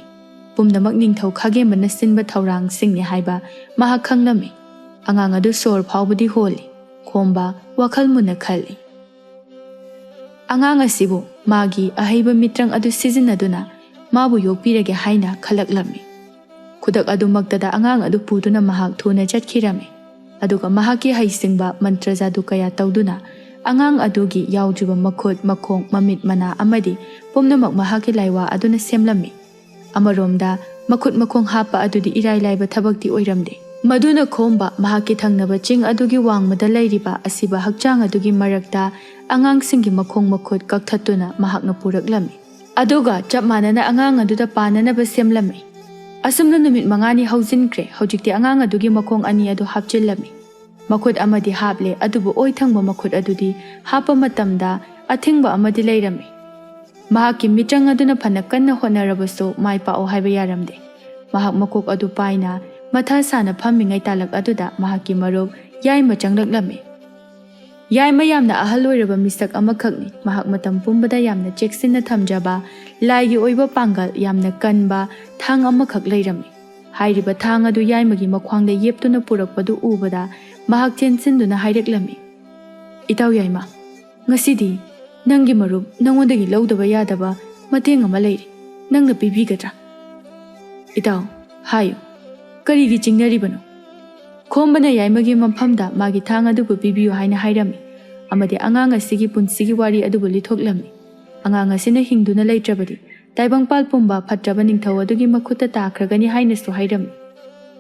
ꯄꯨꯝꯅꯃꯛ ꯅꯤꯡꯊꯧ ꯈꯥꯒꯦꯝꯕꯅ ꯁꯤꯟꯕ ꯊꯧꯔꯥꯡꯁꯤꯡꯅꯤ ꯍꯥꯏꯕ ꯃꯍꯥꯛ ꯈꯪꯂꯝꯃꯤ꯫ ꯑꯉꯥꯡ ꯑꯗꯨ ꯁꯣꯔ ꯐꯥꯎꯕꯗꯤ ꯍꯣꯜꯂꯤ꯫ ꯈꯣꯝꯕ ꯋꯥꯈꯜ ꯃꯨꯟꯅ ꯈꯜꯂꯤ꯫ ꯑꯉꯥꯡ ꯑꯁꯤꯕꯨ ꯃꯥꯒꯤ ꯑꯍꯩꯕ ꯃꯤꯇ꯭ꯔꯪ ꯑꯗꯨ ꯁꯤꯖꯤꯟꯅꯗꯨꯅ ꯃꯥꯕꯨ ꯌꯣꯛꯄꯤꯔꯒꯦ ꯍꯥꯏꯅ ꯈꯜꯂꯛꯂꯝꯃꯤ꯫ ꯈꯨꯗꯛ ꯑꯗꯨꯃꯛꯇꯗ ꯑꯉꯥꯡ ꯑꯗꯨ ꯄꯨꯗꯨꯅ ꯃꯍꯥꯛ ꯊꯨꯅ ꯆꯠꯈꯤꯔꯝꯃꯤ꯫ ꯑꯗꯨꯒ ꯃꯍꯥꯛꯀꯤ ꯍꯩꯁꯤꯡꯕ ꯃꯟꯇ꯭ꯔ ꯖꯥꯗꯨ ꯀꯌꯥ ꯇꯧꯗꯨꯅ ꯑꯉꯥꯡ ꯑꯗꯨꯒꯤ ꯌꯥꯎꯗ꯭ꯔꯤꯕ ꯃꯈꯨꯠ, ꯃꯈꯣꯡ, ꯃꯃꯤꯠ, ꯃꯅꯥ ꯑꯃꯗꯤ ꯄꯨꯝꯅꯃꯛ ꯃꯍꯥꯛꯀꯤ ꯂꯥꯏꯋꯥ ꯑꯗꯨꯅ ꯁꯦꯝꯂꯝꯃꯤ꯫ ꯑꯃꯔꯣꯝꯗ ꯃꯈꯨꯠ ꯃꯈꯣꯡ ꯍꯥꯞꯄ ꯑꯗꯨꯗꯤ ꯏꯔꯥꯏ ꯂꯥꯏꯕ ꯊꯕꯛꯇꯤ ꯑꯣꯏꯔꯝꯗꯦ꯫ ꯃꯗꯨꯅ ꯈꯣꯝꯕ ꯃꯍꯥꯛꯀꯤ ꯊꯪꯅꯕ ꯆꯤꯡ ꯑꯗꯨꯒꯤ ꯋꯥꯡꯃꯗ ꯂꯩꯔꯤꯕ ꯑꯁꯤꯕ ꯍꯛꯆꯥꯡ ꯑꯗꯨꯒꯤ ꯃꯔꯛꯇ ꯑꯉꯥꯡꯁꯤꯡꯒꯤ ꯃꯈꯣꯡ ꯃꯈꯨꯠ ꯀꯛꯊꯠꯇꯨꯅ ꯃꯍꯥꯛꯅ ꯄꯨꯔꯛꯂꯝꯃꯤ꯫ ꯑꯗꯨꯒ ꯆꯞ ꯃꯥꯟꯅꯅ ꯑꯉꯥꯡ ꯑꯗꯨꯗ ꯄꯥꯟꯅꯅꯕ ꯁꯦꯝꯂꯝꯃꯤ꯫ ꯑꯁꯨꯝꯅ ꯅꯨꯃꯤꯠ ꯃꯉꯥꯅꯤ ꯍꯧꯖꯤꯟꯈ꯭ꯔꯦ꯫ ꯍꯧꯖꯤꯛꯇꯤ ꯑꯉꯥꯡ ꯑꯗꯨꯒꯤ ꯃꯈꯣꯡ ꯑꯅꯤ ꯑꯗꯨ ꯍꯥꯞꯆꯤꯜꯂꯝꯃꯤ꯫ ꯃꯈꯨꯠ ꯑꯃꯗꯤ ꯍꯥꯞꯂꯦ, ꯑꯗꯨꯕꯨ ꯑꯣꯏ ꯊꯪꯕ ꯃꯈꯨꯠ ꯑꯗꯨꯗꯤ ꯍꯥꯞꯄ ꯃꯇꯝꯗ ꯑꯊꯤꯡꯕ ꯑꯃꯗꯤ ꯂꯩꯔꯝꯃꯤ꯫ ꯃꯍꯥꯛꯀꯤ ꯃꯤꯇ꯭ꯔꯪ ꯑꯗꯨꯅ ꯐꯅ ꯀꯟꯅ ꯍꯣꯠꯅꯔꯕꯁꯨ ꯃꯥꯏ ꯄꯥꯛꯎ ꯍꯥꯏꯕ ꯌꯥꯔꯝꯗꯦ꯫ ꯃꯍꯥꯛ ꯃꯀꯣꯛ ꯑꯗꯨ ꯄꯥꯏꯅ ꯃꯊꯥ ꯁꯥꯅ ꯐꯝꯃꯤꯉꯩ ꯇꯥꯂꯛ ꯑꯗꯨꯗ ꯃꯍꯥꯛꯀꯤ ꯃꯔꯨꯞ ꯌꯥꯏꯃ ꯆꯪꯂꯛꯂꯝꯃꯤ꯫ ꯌꯥꯏꯃ ꯌꯥꯝꯅ ꯑꯍꯜ ꯑꯣꯏꯔꯕ ꯃꯤꯁꯛ ꯑꯃꯈꯛꯅꯤ꯫ ꯃꯍꯥꯛ ꯃꯇꯝ ꯄꯨꯝꯕꯗ ꯌꯥꯝꯅ ꯆꯦꯛꯁꯤꯟꯅ ꯊꯝꯖꯕ, ꯂꯥꯏꯒꯤ ꯑꯣꯏꯕ ꯄꯥꯡꯒꯜ ꯌꯥꯝꯅ ꯀꯟꯕ ꯊꯥꯡ ꯑꯃꯈꯛ ꯂꯩꯔꯝꯃꯤ꯫ ꯍꯥꯏꯔꯤꯕ ꯊꯥꯡ ꯑꯗꯨ ꯌꯥꯏꯃꯒꯤ ꯃꯈ꯭ꯋꯥꯡꯗ ꯌꯦꯞꯇꯨꯅ ꯄꯨꯔꯛꯄꯗꯨ ꯎꯕꯗ ꯃꯍꯥꯛ ꯆꯦꯟꯁꯤꯟꯗꯨꯅ ꯍꯥꯏꯔꯛꯂꯝꯃꯤ, "ꯏꯇꯥꯎ ꯌꯥꯏꯃ, ꯉꯁꯤꯗꯤ ꯅꯪꯒꯤ ꯃꯔꯨꯞ ꯅꯪꯉꯣꯟꯗꯒꯤ ꯂꯧꯗꯕ ꯌꯥꯗꯕ ꯃꯇꯦꯡ ꯑꯃ ꯂꯩꯔꯤ꯫ ꯅꯪꯅ ꯄꯤꯕꯤꯒꯗ꯭ꯔꯥ?" "ꯏꯇꯥꯎ, ꯍꯥꯏꯌꯨ, ꯀꯔꯤꯒꯤ ꯆꯤꯡꯅꯔꯤꯕꯅꯣ?" ꯈꯣꯝꯕꯅ ꯌꯥꯏꯃꯒꯤ ꯃꯐꯝꯗ ꯃꯥꯒꯤ ꯊꯥꯡ ꯑꯗꯨꯕꯨ ꯄꯤꯕꯤꯌꯨ ꯍꯥꯏꯅ ꯍꯥꯏꯔꯝꯃꯤ, ꯑꯃꯗꯤ ꯑꯉꯥꯡ ꯑꯁꯤꯒꯤ ꯄꯨꯟꯁꯤꯒꯤ ꯋꯥꯔꯤ ꯑꯗꯨꯕꯨ ꯂꯤꯊꯣꯛꯂꯝꯃꯤ꯫ ꯑꯉꯥꯡ ꯑꯁꯤꯅ ꯍꯤꯡꯗꯨꯅ ꯂꯩꯇ꯭ꯔꯕꯗꯤ ꯇꯥꯏꯕꯪꯄꯥꯜ ꯄꯨꯝꯕ ꯐꯠꯇ꯭ꯔꯕ ꯅꯤꯡꯊꯧ ꯑꯗꯨꯒꯤ ꯃꯈꯨꯠꯇ ꯇꯥꯈ꯭ꯔꯒꯅꯤ ꯍꯥꯏꯅꯁꯨ ꯍꯥꯏꯔꯝꯃꯤ꯫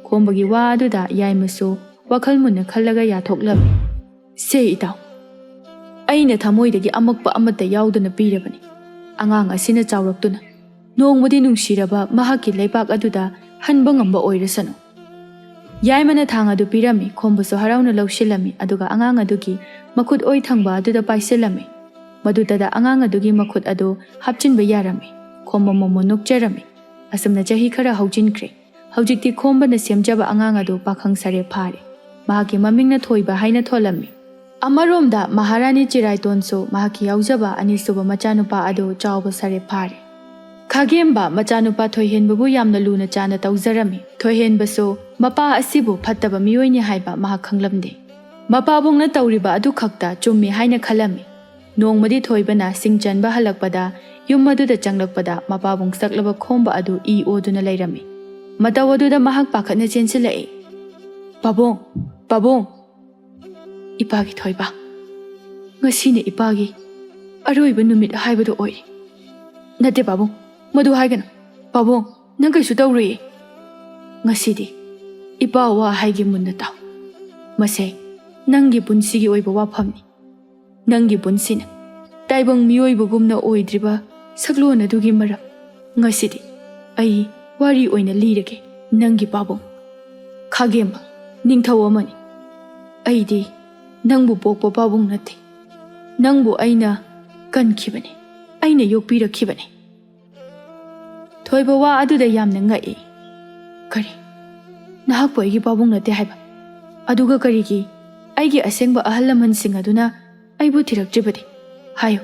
ꯈꯣꯝꯕꯒꯤ ꯋꯥ ꯑꯗꯨꯗ ꯌꯥꯏꯃꯁꯨ ꯋꯥꯈꯜ ꯃꯨꯟꯅ ꯈꯜꯂꯒ ꯌꯥꯊꯣꯛꯂꯝꯃꯤ꯫ "ꯁꯦ ꯏꯇꯥꯎ, ꯑꯩꯅ ꯊꯃꯣꯏꯗꯒꯤ ꯑꯃꯛꯄ ꯑꯃꯠꯇ ꯌꯥꯎꯗꯅ ꯄꯤꯔꯕꯅꯤ꯫ ꯑꯉꯥꯡ ꯑꯁꯤꯅ ꯆꯥꯎꯔꯛꯇꯨꯅ ꯅꯣꯡꯃꯗꯤ ꯅꯨꯡꯁꯤꯔꯕ ꯃꯍꯥꯛꯀꯤ ꯂꯩꯄꯥꯛ ꯑꯗꯨꯗ ꯍꯟꯕ ꯉꯝꯕ ꯑꯣꯏꯔꯁꯅꯨ꯫" ꯌꯥꯏꯃꯅ ꯊꯥꯡ ꯑꯗꯨ ꯄꯤꯔꯝꯃꯤ꯫ ꯈꯣꯝꯕꯁꯨ ꯍꯔꯥꯎꯅ ꯂꯧꯁꯤꯜꯂꯝꯃꯤ, ꯑꯗꯨꯒ ꯑꯉꯥꯡ ꯑꯗꯨꯒꯤ ꯃꯈꯨꯠ ꯑꯣꯏ ꯊꯪꯕ ꯑꯗꯨꯗ ꯄꯥꯏꯁꯤꯜꯂꯝꯃꯤ꯫ ꯃꯗꯨꯗꯇ ꯑꯉꯥꯡ ꯑꯗꯨꯒꯤ ꯃꯈꯨꯠ ꯑꯗꯨ ꯍꯥꯞꯆꯤꯟꯕ ꯌꯥꯔꯝꯃꯤ꯫ ꯈꯣꯝꯕ ꯃꯣꯃꯣꯟ ꯅꯣꯛꯆꯔꯝꯃꯤ꯫ ꯑꯁꯨꯝꯅ ꯆꯍꯤ ꯈꯔ ꯍꯧꯖꯤꯟꯈ꯭ꯔꯦ꯫ ꯍꯧꯖꯤꯛꯇꯤ ꯈꯣꯝꯕꯅ ꯁꯦꯝꯖꯕ ꯑꯉꯥꯡ ꯑꯗꯨ ꯄꯥꯈꯪ ꯁꯥꯔꯦ ꯐꯥꯔꯦ꯫ ꯃꯍꯥꯛꯀꯤ ꯃꯃꯤꯡꯅ ꯊꯣꯏꯕ ꯍꯥꯏꯅ ꯊꯣꯜꯂꯝꯃꯤ꯫ ꯑꯃꯔꯣꯝꯗ ꯃꯍꯥꯔꯥꯅꯤ ꯆꯤꯔꯥꯏꯇꯣꯟꯁꯨ ꯃꯍꯥꯛꯀꯤ ꯌꯥꯎꯖꯕ ꯑꯅꯤꯁꯨꯕ ꯃꯆꯥꯅꯨꯄꯥ ꯑꯗꯨ ꯆꯥꯎꯕ ꯁꯥꯔꯦ ꯐꯥꯔꯦ꯫ ꯈꯥꯒꯦꯝꯕ ꯃꯆꯥꯅꯨꯄꯥ ꯊꯣꯏꯍꯦꯟꯕꯕꯨ ꯌꯥꯝꯅ ꯂꯨꯅ ꯆꯥꯅ ꯇꯧꯖꯔꯝꯃꯤ꯫ ꯊꯣꯏꯍꯦꯟꯕꯁꯨ ꯃꯄꯥ ꯑꯁꯤꯕꯨ ꯐꯠꯇꯕ ꯃꯤꯑꯣꯏꯅꯤ ꯍꯥꯏꯕ ꯃꯍꯥꯛ ꯈꯪꯂꯝꯗꯦ꯫ ꯃꯄꯥꯕꯨꯡꯅ ꯇꯧꯔꯤꯕ ꯑꯗꯨ ꯈꯛꯇ ꯆꯨꯝꯃꯤ ꯍꯥꯏꯅ ꯈꯜꯂꯝꯃꯤ꯫ ꯅꯣꯡꯃꯗꯤ ꯊꯣꯏꯕꯅ ꯁꯤꯡ ꯆꯟꯕ ꯍꯜꯂꯛꯄꯗ, ꯌꯨꯝ ꯑꯗꯨꯗ ꯆꯪꯂꯛꯄꯗ, ꯃꯄꯥꯕꯨꯡ ꯆꯠꯂꯕ ꯈꯣꯝꯕ ꯑꯗꯨ ꯏ ꯑꯣꯗꯨꯅ ꯂꯩꯔꯝꯃꯤ꯫ ꯃꯇꯧ ꯑꯗꯨꯗ ꯃꯍꯥꯛ ꯄꯥꯈꯠꯅ ꯆꯦꯟꯁꯤꯜꯂꯛꯏ꯫ "ꯄꯥꯕꯨꯡ! ꯄꯥꯕꯨꯡ!" "ꯏꯄꯥꯒꯤ ꯊꯣꯏꯕ, ꯉꯁꯤꯅ ꯏꯄꯥꯒꯤ ꯑꯔꯣꯏꯕ ꯅꯨꯃꯤꯠ ꯍꯥꯏꯕꯗꯨ ꯑꯣꯏꯔꯦ꯫" "ꯅꯠꯇꯦ ꯄꯥꯕꯨꯡ, ꯃꯗꯨ ꯍꯥꯏꯒꯅꯨ꯫ ꯄꯥꯕꯨꯡ, ꯅꯪ ꯀꯩꯁꯨ ꯇꯧꯔꯣꯏꯌꯦ꯫ ꯉꯁꯤꯗꯤ ꯏꯄꯥ ꯋꯥ ꯍꯥꯏꯒꯦ ꯃꯨꯟꯅ ꯇꯥꯎ꯫ ꯃꯁꯦ ꯅꯪꯒꯤ ꯄꯨꯟꯁꯤꯒꯤ ꯑꯣꯏꯕ ꯋꯥꯐꯝꯅꯤ꯫ ꯅꯪꯒꯤ ꯄꯨꯟꯁꯤꯅ ꯇꯥꯏꯕꯪ ꯃꯤꯑꯣꯏꯕꯒꯨꯝꯅ ꯑꯣꯏꯗ꯭ꯔꯤꯕ ꯁꯛꯂꯣꯟ ꯑꯗꯨꯒꯤ ꯃꯔꯝ ꯉꯁꯤꯗꯤ ꯑꯩ ꯋꯥꯔꯤ ꯑꯣꯏꯅ ꯂꯤꯔꯒꯦ꯫ ꯅꯪꯒꯤ ꯄꯥꯕꯨꯡ ꯈꯥꯒꯦꯝꯕ ꯅꯤꯡꯊꯧ ꯑꯃꯅꯤ꯫ ꯑꯩꯗꯤ ꯅꯪꯕꯨ ꯄꯣꯛꯄ ꯄꯥꯕꯨꯡ ꯅꯠꯇꯦ꯫ ꯅꯪꯕꯨ ꯑꯩꯅ ꯀꯟꯈꯤꯕꯅꯤ, ꯑꯩꯅ ꯌꯣꯛꯄꯤꯔꯛꯈꯤꯕꯅꯤ꯫" ꯊꯣꯏꯕ ꯋꯥ ꯑꯗꯨꯗ ꯌꯥꯝꯅ ꯉꯛꯏ꯫ "ꯀꯔꯤ? ꯅꯍꯥꯛꯄꯨ ꯑꯩꯒꯤ ꯄꯥꯕꯨꯡ ꯅꯠꯇꯦ ꯍꯥꯏꯕ? ꯑꯗꯨꯒ ꯀꯔꯤꯒꯤ ꯑꯩꯒꯤ ꯑꯁꯦꯡꯕ ꯑꯍꯜ ꯂꯃꯟꯁꯤꯡ ꯑꯗꯨꯅ ꯑꯩꯕꯨ ꯊꯤꯔꯛꯇ꯭ꯔꯤꯕꯗꯤ? ꯍꯥꯏꯌꯨ,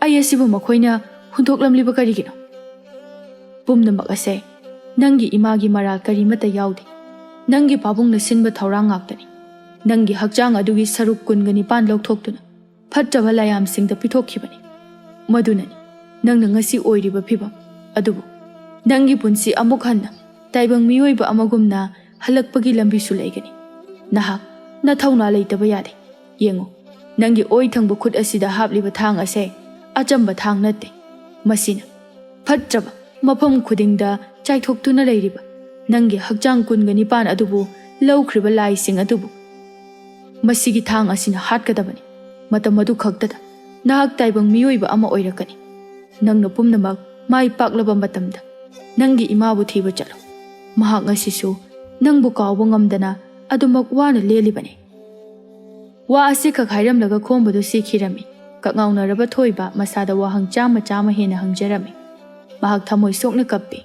ꯑꯩ ꯑꯁꯤꯕꯨ ꯃꯈꯣꯏꯅ ꯍꯨꯟꯗꯣꯛꯂꯝꯂꯤꯕ ꯀꯔꯤꯒꯤꯅꯣ?" "ꯄꯨꯝꯅꯃꯛ ꯑꯁꯦ ꯅꯪꯒꯤ ꯏꯃꯥꯒꯤ ꯃꯔꯥꯜ ꯀꯔꯤꯃꯠꯇ ꯌꯥꯎꯗꯦ꯫ ꯅꯪꯒꯤ ꯄꯥꯕꯨꯡꯅ ꯁꯤꯟꯕ ꯊꯧꯔꯥꯡ ꯉꯥꯛꯇꯅꯤ꯫ ꯅꯪꯒꯤ ꯍꯛꯆꯥꯡ ꯑꯗꯨꯒꯤ ꯁꯔꯨꯛ ꯀꯨꯟꯒ ꯅꯤꯄꯥꯟ ꯂꯧꯊꯣꯛꯇꯨꯅ ꯐꯠꯇꯕ ꯂꯥꯏꯌꯥꯝꯁꯤꯡꯗ ꯄꯤꯊꯣꯛꯈꯤꯕꯅꯤ꯫ ꯃꯗꯨꯅꯅꯤ ꯅꯪꯅ ꯉꯁꯤ ꯑꯣꯏꯔꯤꯕ ꯐꯤꯕꯝ꯫ ꯑꯗꯨꯕꯨ ꯅꯪꯒꯤ ꯄꯨꯟꯁꯤ ꯑꯃꯨꯛ ꯍꯟꯅ ꯇꯥꯏꯕꯪ ꯃꯤꯑꯣꯏꯕ ꯑꯃꯒꯨꯝꯅ ꯍꯜꯂꯛꯄꯒꯤ ꯂꯝꯕꯤꯁꯨ ꯂꯩꯒꯅꯤ꯫" "ꯅꯍꯥꯛ ꯅꯊꯧꯅꯥ ꯂꯩꯇꯕ ꯌꯥꯗꯦ꯫ ꯌꯦꯡꯉꯨ, ꯅꯪꯒꯤ ꯑꯣꯏ ꯊꯪꯕ ꯈꯨꯠ ꯑꯁꯤꯗ ꯍꯥꯞꯂꯤꯕ ꯊꯥꯡ ꯑꯁꯦ ꯑꯆꯝꯕ ꯊꯥꯡ ꯅꯠꯇꯦ꯫ ꯃꯁꯤꯅ ꯐꯠꯇ꯭ꯔꯕ ꯃꯐꯝ ꯈꯨꯗꯤꯡꯗ ꯆꯥꯏꯊꯣꯛꯇꯨꯅ ꯂꯩꯔꯤꯕ ꯅꯪꯒꯤ ꯍꯛꯆꯥꯡ ꯀꯨꯟꯒ ꯅꯤꯄꯥꯟ ꯑꯗꯨꯕꯨ ꯂꯧꯈ꯭ꯔꯤꯕ ꯂꯥꯏꯁꯤꯡ ꯑꯗꯨꯕꯨ ꯃꯁꯤꯒꯤ ꯊꯥꯡ ꯑꯁꯤꯅ ꯍꯥꯠꯀꯗꯕꯅꯤ꯫ ꯃꯇꯝ ꯑꯗꯨ ꯈꯛꯇꯗ ꯅꯍꯥꯛ ꯇꯥꯏꯕꯪ ꯃꯤꯑꯣꯏꯕ ꯑꯃ ꯑꯣꯏꯔꯛꯀꯅꯤ꯫ ꯅꯪꯅ ꯄꯨꯝꯅꯃꯛ ꯃꯥꯏ ꯄꯥꯛꯂꯕ ꯃꯇꯝꯗ ꯅꯪꯒꯤ ꯏꯃꯥꯕꯨ ꯊꯤꯕ ꯆꯠꯂꯨ꯫ ꯃꯍꯥꯛ ꯉꯁꯤꯁꯨ ꯅꯪꯕꯨ ꯀꯥꯎꯕ ꯉꯝꯗꯅ ꯑꯗꯨꯃꯛ ꯋꯥꯅ ꯂꯦꯜꯂꯤꯕꯅꯤ"꯫ ꯋꯥ ꯑꯁꯤꯈꯛ ꯍꯥꯏꯔꯝꯂꯒ ꯈꯣꯝꯕꯗꯨ ꯁꯤꯈꯤꯔꯝꯃꯤ꯫ ꯀꯛꯉꯥꯎꯅꯔꯕ ꯊꯣꯏꯕ ꯃꯁꯥꯗ ꯋꯥꯍꯪ ꯆꯥꯝꯃ ꯆꯥꯝꯃ ꯍꯦꯟꯅ ꯍꯪꯖꯔꯝꯃꯤ꯫ ꯃꯍꯥꯛ ꯊꯃꯣꯏ ꯁꯣꯛꯅ ꯀꯞꯄꯤ꯫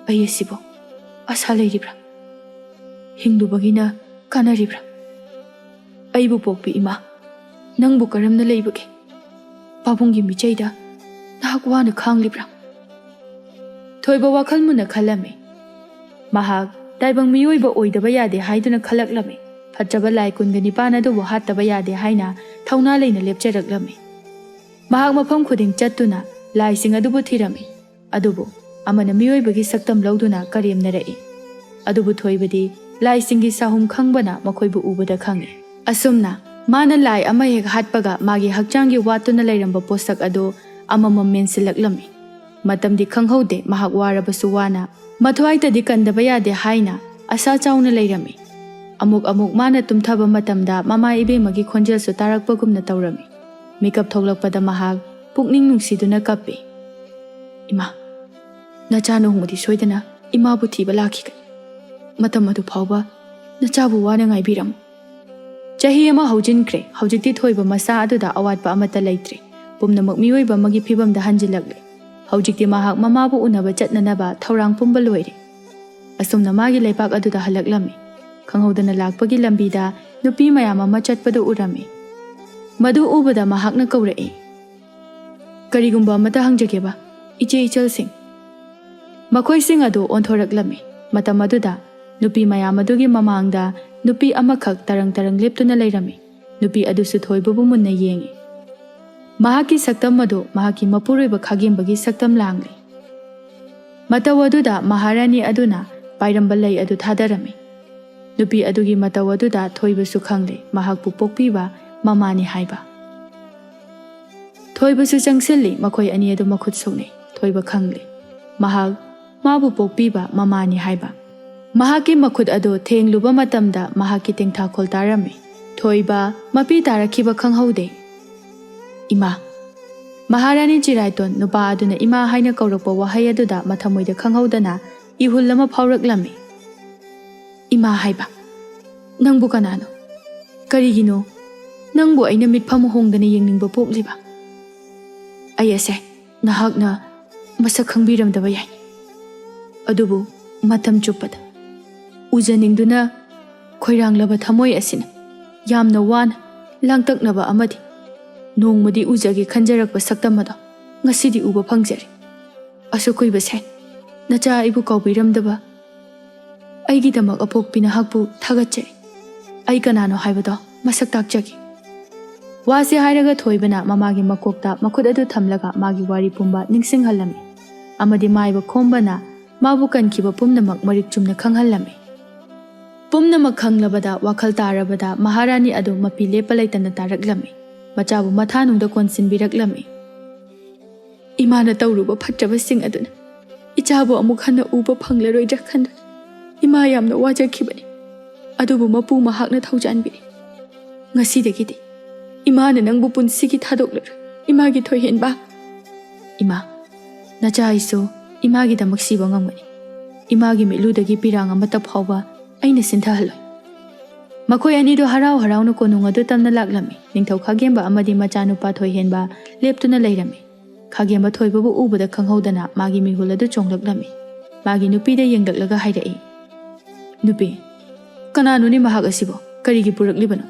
"ꯑꯩ ꯑꯁꯤꯕꯨ ꯑꯁꯥ ꯂꯩꯔꯤꯕ꯭ꯔꯥ? ꯍꯤꯡꯂꯨꯕꯒꯤꯅ ꯀꯥꯟꯅꯔꯤꯕ꯭ꯔꯥ? ꯑꯩꯕꯨ ꯄꯣꯛꯄꯤ ꯏꯃꯥ, ꯅꯪꯕꯨ ꯀꯔꯝꯅ ꯂꯩꯕꯒꯦ? ꯄꯥꯕꯨꯡꯒꯤ ꯃꯤꯆꯩꯗ ꯅꯍꯥꯛ ꯋꯥꯅ ꯈꯥꯡꯂꯤꯕ꯭ꯔꯥ?" ꯊꯣꯏꯕ ꯋꯥꯈꯜ ꯃꯨꯟꯅ ꯈꯜꯂꯝꯃꯤ꯫ ꯃꯍꯥꯛ ꯇꯥꯏꯕꯪ ꯃꯤꯑꯣꯏꯕ ꯑꯣꯏꯗꯕ ꯌꯥꯗꯦ ꯍꯥꯏꯗꯨꯅ ꯈꯜꯂꯛꯂꯝꯃꯤ꯫ ꯐꯠꯇ꯭ꯔꯕ ꯂꯥꯏ ꯀꯨꯟꯒ ꯅꯤꯄꯥꯟ ꯑꯗꯨꯕꯨ ꯍꯥꯠꯇꯕ ꯌꯥꯗꯦ ꯍꯥꯏꯅ ꯊꯧꯅꯥ ꯂꯩꯅ ꯂꯦꯞꯆꯔꯛꯂꯝꯃꯤ꯫ ꯃꯍꯥꯛ ꯃꯐꯝ ꯈꯨꯗꯤꯡ ꯆꯠꯇꯨꯅ ꯂꯥꯏꯁꯤꯡ ꯑꯗꯨꯕꯨ ꯊꯤꯔꯝꯃꯤ꯫ ꯑꯗꯨꯕꯨ ꯑꯃꯅ ꯃꯤꯑꯣꯏꯕꯒꯤ ꯁꯛꯇꯝ ꯂꯧꯗꯨꯅ ꯀꯔꯦꯝꯅꯔꯛꯏ꯫ ꯑꯗꯨꯕꯨ ꯊꯣꯏꯕꯗꯤ ꯂꯥꯏꯁꯤꯡꯒꯤ ꯁꯥꯍꯨꯝ ꯈꯪꯕꯅ ꯃꯈꯣꯏꯕꯨ ꯎꯕꯗ ꯈꯪꯏ꯫ ꯑꯁꯨꯝꯅ ꯃꯥꯅ ꯂꯥꯏ ꯑꯃ ꯍꯦꯛ ꯍꯥꯠꯄꯒ ꯃꯥꯒꯤ ꯍꯛꯆꯥꯡꯒꯤ ꯋꯥꯠꯇꯨꯅ ꯂꯩꯔꯝꯕ ꯄꯣꯠꯁꯛ ꯑꯗꯨ ꯑꯃꯃꯝ ꯃꯦꯟꯁꯤꯜꯂꯛꯂꯝꯃꯤ꯫ ꯃꯇꯝꯗꯤ ꯈꯪꯍꯧꯗꯦ, ꯃꯍꯥꯛ ꯋꯥꯔꯕꯁꯨ ꯋꯥꯅ ꯃꯊ꯭ꯋꯥꯏꯇꯗꯤ ꯀꯟꯗꯕ ꯌꯥꯗꯦ ꯍꯥꯏꯅ ꯑꯁꯥ ꯆꯥꯎꯅ ꯂꯩꯔꯝꯃꯤ꯫ ꯑꯃꯨꯛ ꯑꯃꯨꯛ ꯃꯥꯅ ꯇꯨꯝꯊꯕ ꯃꯇꯝꯗ ꯃꯃꯥ ꯏꯕꯦꯝꯃꯒꯤ ꯈꯣꯟꯖꯦꯜꯁꯨ ꯇꯥꯔꯛꯄꯒꯨꯝꯅ ꯇꯧꯔꯝꯃꯤ꯫ ꯃꯤꯀꯞ ꯊꯣꯛꯂꯛꯄꯗ ꯃꯍꯥꯛ ꯄꯨꯛꯅꯤꯡ ꯅꯨꯡꯁꯤꯗꯨꯅ ꯀꯞꯄꯤ꯫ "ꯏꯃꯥ, ꯅꯆꯥ ꯅꯣꯡꯃꯗꯤ ꯁꯣꯏꯗꯅ ꯏꯃꯥꯕꯨ ꯊꯤꯕ ꯂꯥꯛꯈꯤꯒꯅꯤ꯫ ꯃꯇꯝ ꯑꯗꯨ ꯐꯥꯎꯕ ꯅꯆꯥꯕꯨ ꯋꯥꯅ ꯉꯥꯏꯕꯤꯔꯝꯃꯨ"꯫ ꯆꯍꯤ ꯑꯃ ꯍꯧꯖꯤꯟꯈ꯭ꯔꯦ꯫ ꯍꯧꯖꯤꯛꯇꯤ ꯊꯣꯏꯕ ꯃꯁꯥ ꯑꯗꯨꯗ ꯑꯋꯥꯠꯄ ꯑꯃꯠꯇ ꯂꯩꯇ꯭ꯔꯦ꯫ ꯄꯨꯝꯅꯃꯛ ꯃꯤꯑꯣꯏꯕ ꯑꯃꯒꯤ ꯐꯤꯕꯝꯗ ꯍꯟꯖꯤꯜꯂꯛꯂꯦ꯫ ꯍꯧꯖꯤꯛꯇꯤ ꯃꯍꯥꯛ ꯃꯃꯥꯕꯨ ꯎꯅꯕ ꯆꯠꯅꯅꯕ ꯊꯧꯔꯥꯡ ꯄꯨꯝꯕ ꯂꯣꯏꯔꯦ꯫ ꯑꯁꯨꯝꯅ ꯃꯥꯒꯤ ꯂꯩꯕꯥꯛ ꯑꯗꯨꯗ ꯍꯜꯂꯛꯂꯝꯃꯤ꯫ ꯈꯪꯍꯧꯗꯅ ꯂꯥꯛꯄꯒꯤ ꯂꯝꯕꯤꯗ ꯅꯨꯄꯤ ꯃꯌꯥꯝ ꯑꯃ ꯆꯠꯄꯗꯨ ꯎꯔꯝꯃꯤ꯫ ꯃꯗꯨ ꯎꯕꯗ ꯃꯍꯥꯛꯅ ꯀꯧꯔꯛꯏ, "ꯀꯔꯤꯒꯨꯝꯕ ꯑꯃꯇ ꯍꯪꯖꯒꯦꯕ, ꯏꯆꯦ ꯏꯆꯜꯁꯤꯡ?" ꯃꯈꯣꯏꯁꯤꯡ ꯑꯗꯨ ꯑꯣꯟꯊꯣꯔꯛꯂꯝꯃꯤ꯫ ꯃꯇꯝ ꯑꯗꯨꯗ ꯅꯨꯄꯤ ꯃꯌꯥꯝ ꯑꯗꯨꯒꯤ ꯃꯃꯥꯡꯗ ꯅꯨꯄꯤ ꯑꯃꯈꯛ ꯇꯔꯪ ꯇꯔꯪ ꯂꯦꯞꯇꯨꯅ ꯂꯩꯔꯝꯃꯤ꯫ ꯅꯨꯄꯤ ꯑꯗꯨꯁꯨ ꯊꯣꯏꯕꯕꯨ ꯃꯨꯟꯅ ꯌꯦꯡꯏ꯫ ꯃꯍꯥꯛꯀꯤ ꯁꯛꯇꯝ ꯑꯗꯨ ꯃꯍꯥꯛꯀꯤ ꯃꯄꯨꯔꯣꯏꯕ ꯈꯥꯒꯦꯝꯕꯒꯤ ꯁꯛꯇꯝ ꯂꯥꯡꯂꯤ꯫ ꯃꯇꯧ ꯑꯗꯨꯗ ꯃꯍꯥꯔꯥꯅꯤ ꯑꯗꯨꯅ ꯄꯥꯏꯔꯝꯕ ꯂꯩ ꯑꯗꯨ ꯊꯥꯗꯔꯝꯃꯤ꯫ ꯅꯨꯄꯤ ꯑꯗꯨꯒꯤ ꯃꯇꯧ ꯑꯗꯨꯗ ꯊꯣꯏꯕꯁꯨ ꯈꯪꯂꯦ, ꯃꯍꯥꯛꯄꯨ ꯄꯣꯛꯄꯤꯕ ꯃꯃꯥꯅꯤ ꯍꯥꯏꯕ꯫ ꯊꯣꯏꯕꯁꯨ ꯆꯪꯁꯤꯜꯂꯤ, ꯃꯈꯣꯏ ꯑꯅꯤ ꯑꯗꯨ ꯃꯈꯨꯠ ꯁꯣꯛꯅꯩ꯫ ꯊꯣꯏꯕ ꯈꯪꯂꯦ, ꯃꯍꯥꯛ ꯃꯥꯕꯨ ꯄꯣꯛꯄꯤꯕ ꯃꯃꯥꯅꯤ ꯍꯥꯏꯕ꯫ ꯃꯍꯥꯛꯀꯤ ꯃꯈꯨꯠ ꯑꯗꯨ ꯊꯦꯡꯂꯨꯕ ꯃꯇꯝꯗ ꯃꯍꯥꯛꯀꯤ ꯇꯦꯡꯊꯥꯈꯣꯜ ꯇꯥꯔꯝꯃꯤ꯫ ꯊꯣꯏꯕ ꯃꯄꯤ ꯇꯥꯔꯛꯈꯤꯕ ꯈꯪꯍꯧꯗꯦ꯫ "ꯏꯃꯥ!" ꯃꯍꯥꯔꯥꯅꯤ ꯆꯤꯔꯥꯏꯇꯣꯟ ꯅꯨꯄꯥ ꯑꯗꯨꯅ ꯏꯃꯥ ꯍꯥꯏꯅ ꯀꯧꯔꯛꯄ ꯋꯥꯍꯩ ꯑꯗꯨꯗ ꯃꯊꯃꯣꯏꯗ ꯈꯪꯍꯧꯗꯅ ꯏꯍꯨꯜ ꯑꯃ ꯐꯥꯎꯔꯛꯂꯝꯃꯤ꯫ "ꯏꯃꯥ ꯍꯥꯏꯕ? ꯅꯪꯕꯨ ꯀꯅꯥꯅꯣ? ꯀꯔꯤꯒꯤꯅꯣ ꯅꯪꯕꯨ ꯑꯩꯅ ꯃꯤꯠꯐꯝ ꯍꯣꯡꯗꯅ ꯌꯦꯡꯅꯤꯡꯕ ꯄꯣꯛꯂꯤꯕ? ꯑꯩ ꯑꯁꯦ ꯅꯍꯥꯛꯅ ꯃꯁꯛ ꯈꯪꯕꯤꯔꯝꯗꯕ ꯌꯥꯏ, ꯑꯗꯨꯕꯨ ꯃꯇꯝ ꯆꯨꯞꯄꯗ ꯎꯖꯅꯤꯡꯗꯨꯅ ꯈꯣꯏꯔꯥꯡꯂꯕ ꯊꯃꯣꯏ ꯑꯁꯤꯅ ꯌꯥꯝꯅ ꯋꯥꯅ ꯂꯥꯡꯇꯛꯅꯕ ꯑꯃꯗꯤ ꯅꯣꯡꯃꯗꯤ ꯎꯖꯒꯦ ꯈꯟꯖꯔꯛꯄ ꯁꯛꯇꯝ ꯑꯗꯣ ꯉꯁꯤꯗꯤ ꯎꯕ ꯐꯪꯖꯔꯦ꯫ ꯑꯁꯨꯛ ꯀꯨꯏꯕꯁꯦ ꯅꯆꯥ ꯑꯩꯕꯨ ꯀꯥꯎꯕꯤꯔꯝꯗꯕ ꯑꯩꯒꯤꯗꯃꯛ ꯑꯄꯣꯛꯄꯤ ꯅꯍꯥꯛꯄꯨ ꯊꯥꯒꯠꯆꯔꯤ꯫ ꯑꯩ ꯀꯅꯥꯅꯣ ꯍꯥꯏꯕꯗꯣ ꯃꯁꯛ ꯇꯥꯛꯆꯒꯦ꯫" ꯋꯥꯁꯤ ꯍꯥꯏꯔꯒ ꯊꯣꯏꯕꯅ ꯃꯃꯥꯒꯤ ꯃꯀꯣꯛꯇ ꯃꯈꯨꯠ ꯑꯗꯨ ꯊꯝꯂꯒ ꯃꯥꯒꯤ ꯋꯥꯔꯤ ꯄꯨꯝꯕ ꯅꯤꯡꯁꯤꯡꯍꯜꯂꯝꯃꯤ ꯑꯃꯗꯤ ꯃꯥꯏꯕ ꯈꯣꯝꯕꯅ ꯃꯥꯕꯨ ꯀꯟꯈꯤꯕ ꯄꯨꯝꯅꯃꯛ ꯃꯔꯤꯛ ꯆꯨꯝꯅ ꯈꯪꯍꯜꯂꯝꯃꯤ꯫ ꯄꯨꯝꯅꯃꯛ ꯈꯪꯂꯕꯗ, ꯋꯥꯈꯜ ꯇꯥꯔꯕꯗ ꯃꯍꯥꯔꯥꯅꯤ ꯑꯗꯨ ꯃꯄꯤ ꯂꯦꯞꯄ ꯂꯩꯇꯅ ꯇꯥꯔꯛꯂꯝꯃꯤ꯫ ꯃꯆꯥꯕꯨ ꯃꯊꯥꯅꯨꯡꯗ ꯀꯣꯟꯁꯤꯟꯕꯤꯔꯛꯂꯝꯃꯤ꯫ "ꯏꯃꯥꯅ ꯇꯧꯔꯨꯕ ꯐꯠꯇ꯭ꯔꯕꯁꯤꯡ ꯑꯗꯨꯅ ꯏꯆꯥꯕꯨ ꯑꯃꯨꯛ ꯍꯟꯅ ꯎꯕ ꯐꯪꯂꯔꯣꯏꯗ꯭ꯔꯥ ꯈꯟꯗꯨꯅ ꯏꯃꯥ ꯌꯥꯝꯅ ꯋꯥꯖꯈꯤꯕꯅꯤ꯫ ꯑꯗꯨꯕꯨ ꯃꯄꯨ ꯃꯍꯥꯛꯅ ꯊꯧꯖꯥꯟꯕꯤꯔꯤ꯫ ꯉꯁꯤꯗꯒꯤꯗꯤ ꯏꯃꯥꯅ ꯅꯪꯕꯨ ꯄꯨꯟꯁꯤꯒꯤ ꯊꯥꯗꯣꯛꯂꯔꯣꯏ, ꯏꯃꯥꯒꯤ ꯊꯣꯏꯍꯦꯟꯕ꯫" "ꯏꯃꯥ, ꯅꯆꯥ ꯑꯩꯁꯨ ꯏꯃꯥꯒꯤꯗꯃꯛ ꯁꯤꯕ ꯉꯝꯒꯅꯤ꯫ ꯏꯃꯥꯒꯤ ꯃꯤꯠꯂꯨꯗꯒꯤ ꯄꯤꯔꯥꯡ ꯑꯃꯠꯇ ꯐꯥꯎꯕ ꯑꯩꯅ ꯁꯤꯟꯊꯍꯜꯂꯣꯏ꯫" ꯃꯈꯣꯏ ꯑꯅꯤꯗꯨ ꯍꯔꯥꯎ ꯍꯔꯥꯎꯅ ꯀꯣꯅꯨꯡ ꯑꯗꯨ ꯇꯝꯅ ꯂꯥꯛꯂꯝꯃꯤ꯫ ꯅꯤꯡꯊꯧ ꯈꯥꯒꯦꯝꯕ ꯑꯃꯗꯤ ꯃꯆꯥꯅꯨꯄꯥ ꯊꯣꯏꯍꯦꯟꯕ ꯂꯦꯞꯇꯨꯅ ꯂꯩꯔꯝꯃꯤ꯫ ꯈꯥꯒꯦꯝꯕ ꯊꯣꯏꯕꯕꯨ ꯎꯕꯗ ꯈꯪꯍꯧꯗꯅ ꯃꯥꯒꯤ ꯃꯤꯍꯨꯜ ꯑꯗꯨ ꯆꯣꯡꯂꯛꯂꯝꯃꯤ꯫ ꯃꯥꯒꯤ ꯅꯨꯄꯤꯗ ꯌꯦꯡꯂꯛꯂꯒ ꯍꯥꯏꯔꯛꯏ, "ꯅꯨꯄꯤ, ꯀꯅꯥꯅꯣꯅꯦ ꯃꯍꯥꯛ ꯑꯁꯤꯕꯨ? ꯀꯔꯤꯒꯤ ꯄꯨꯔꯛꯂꯤꯕꯅꯣ?"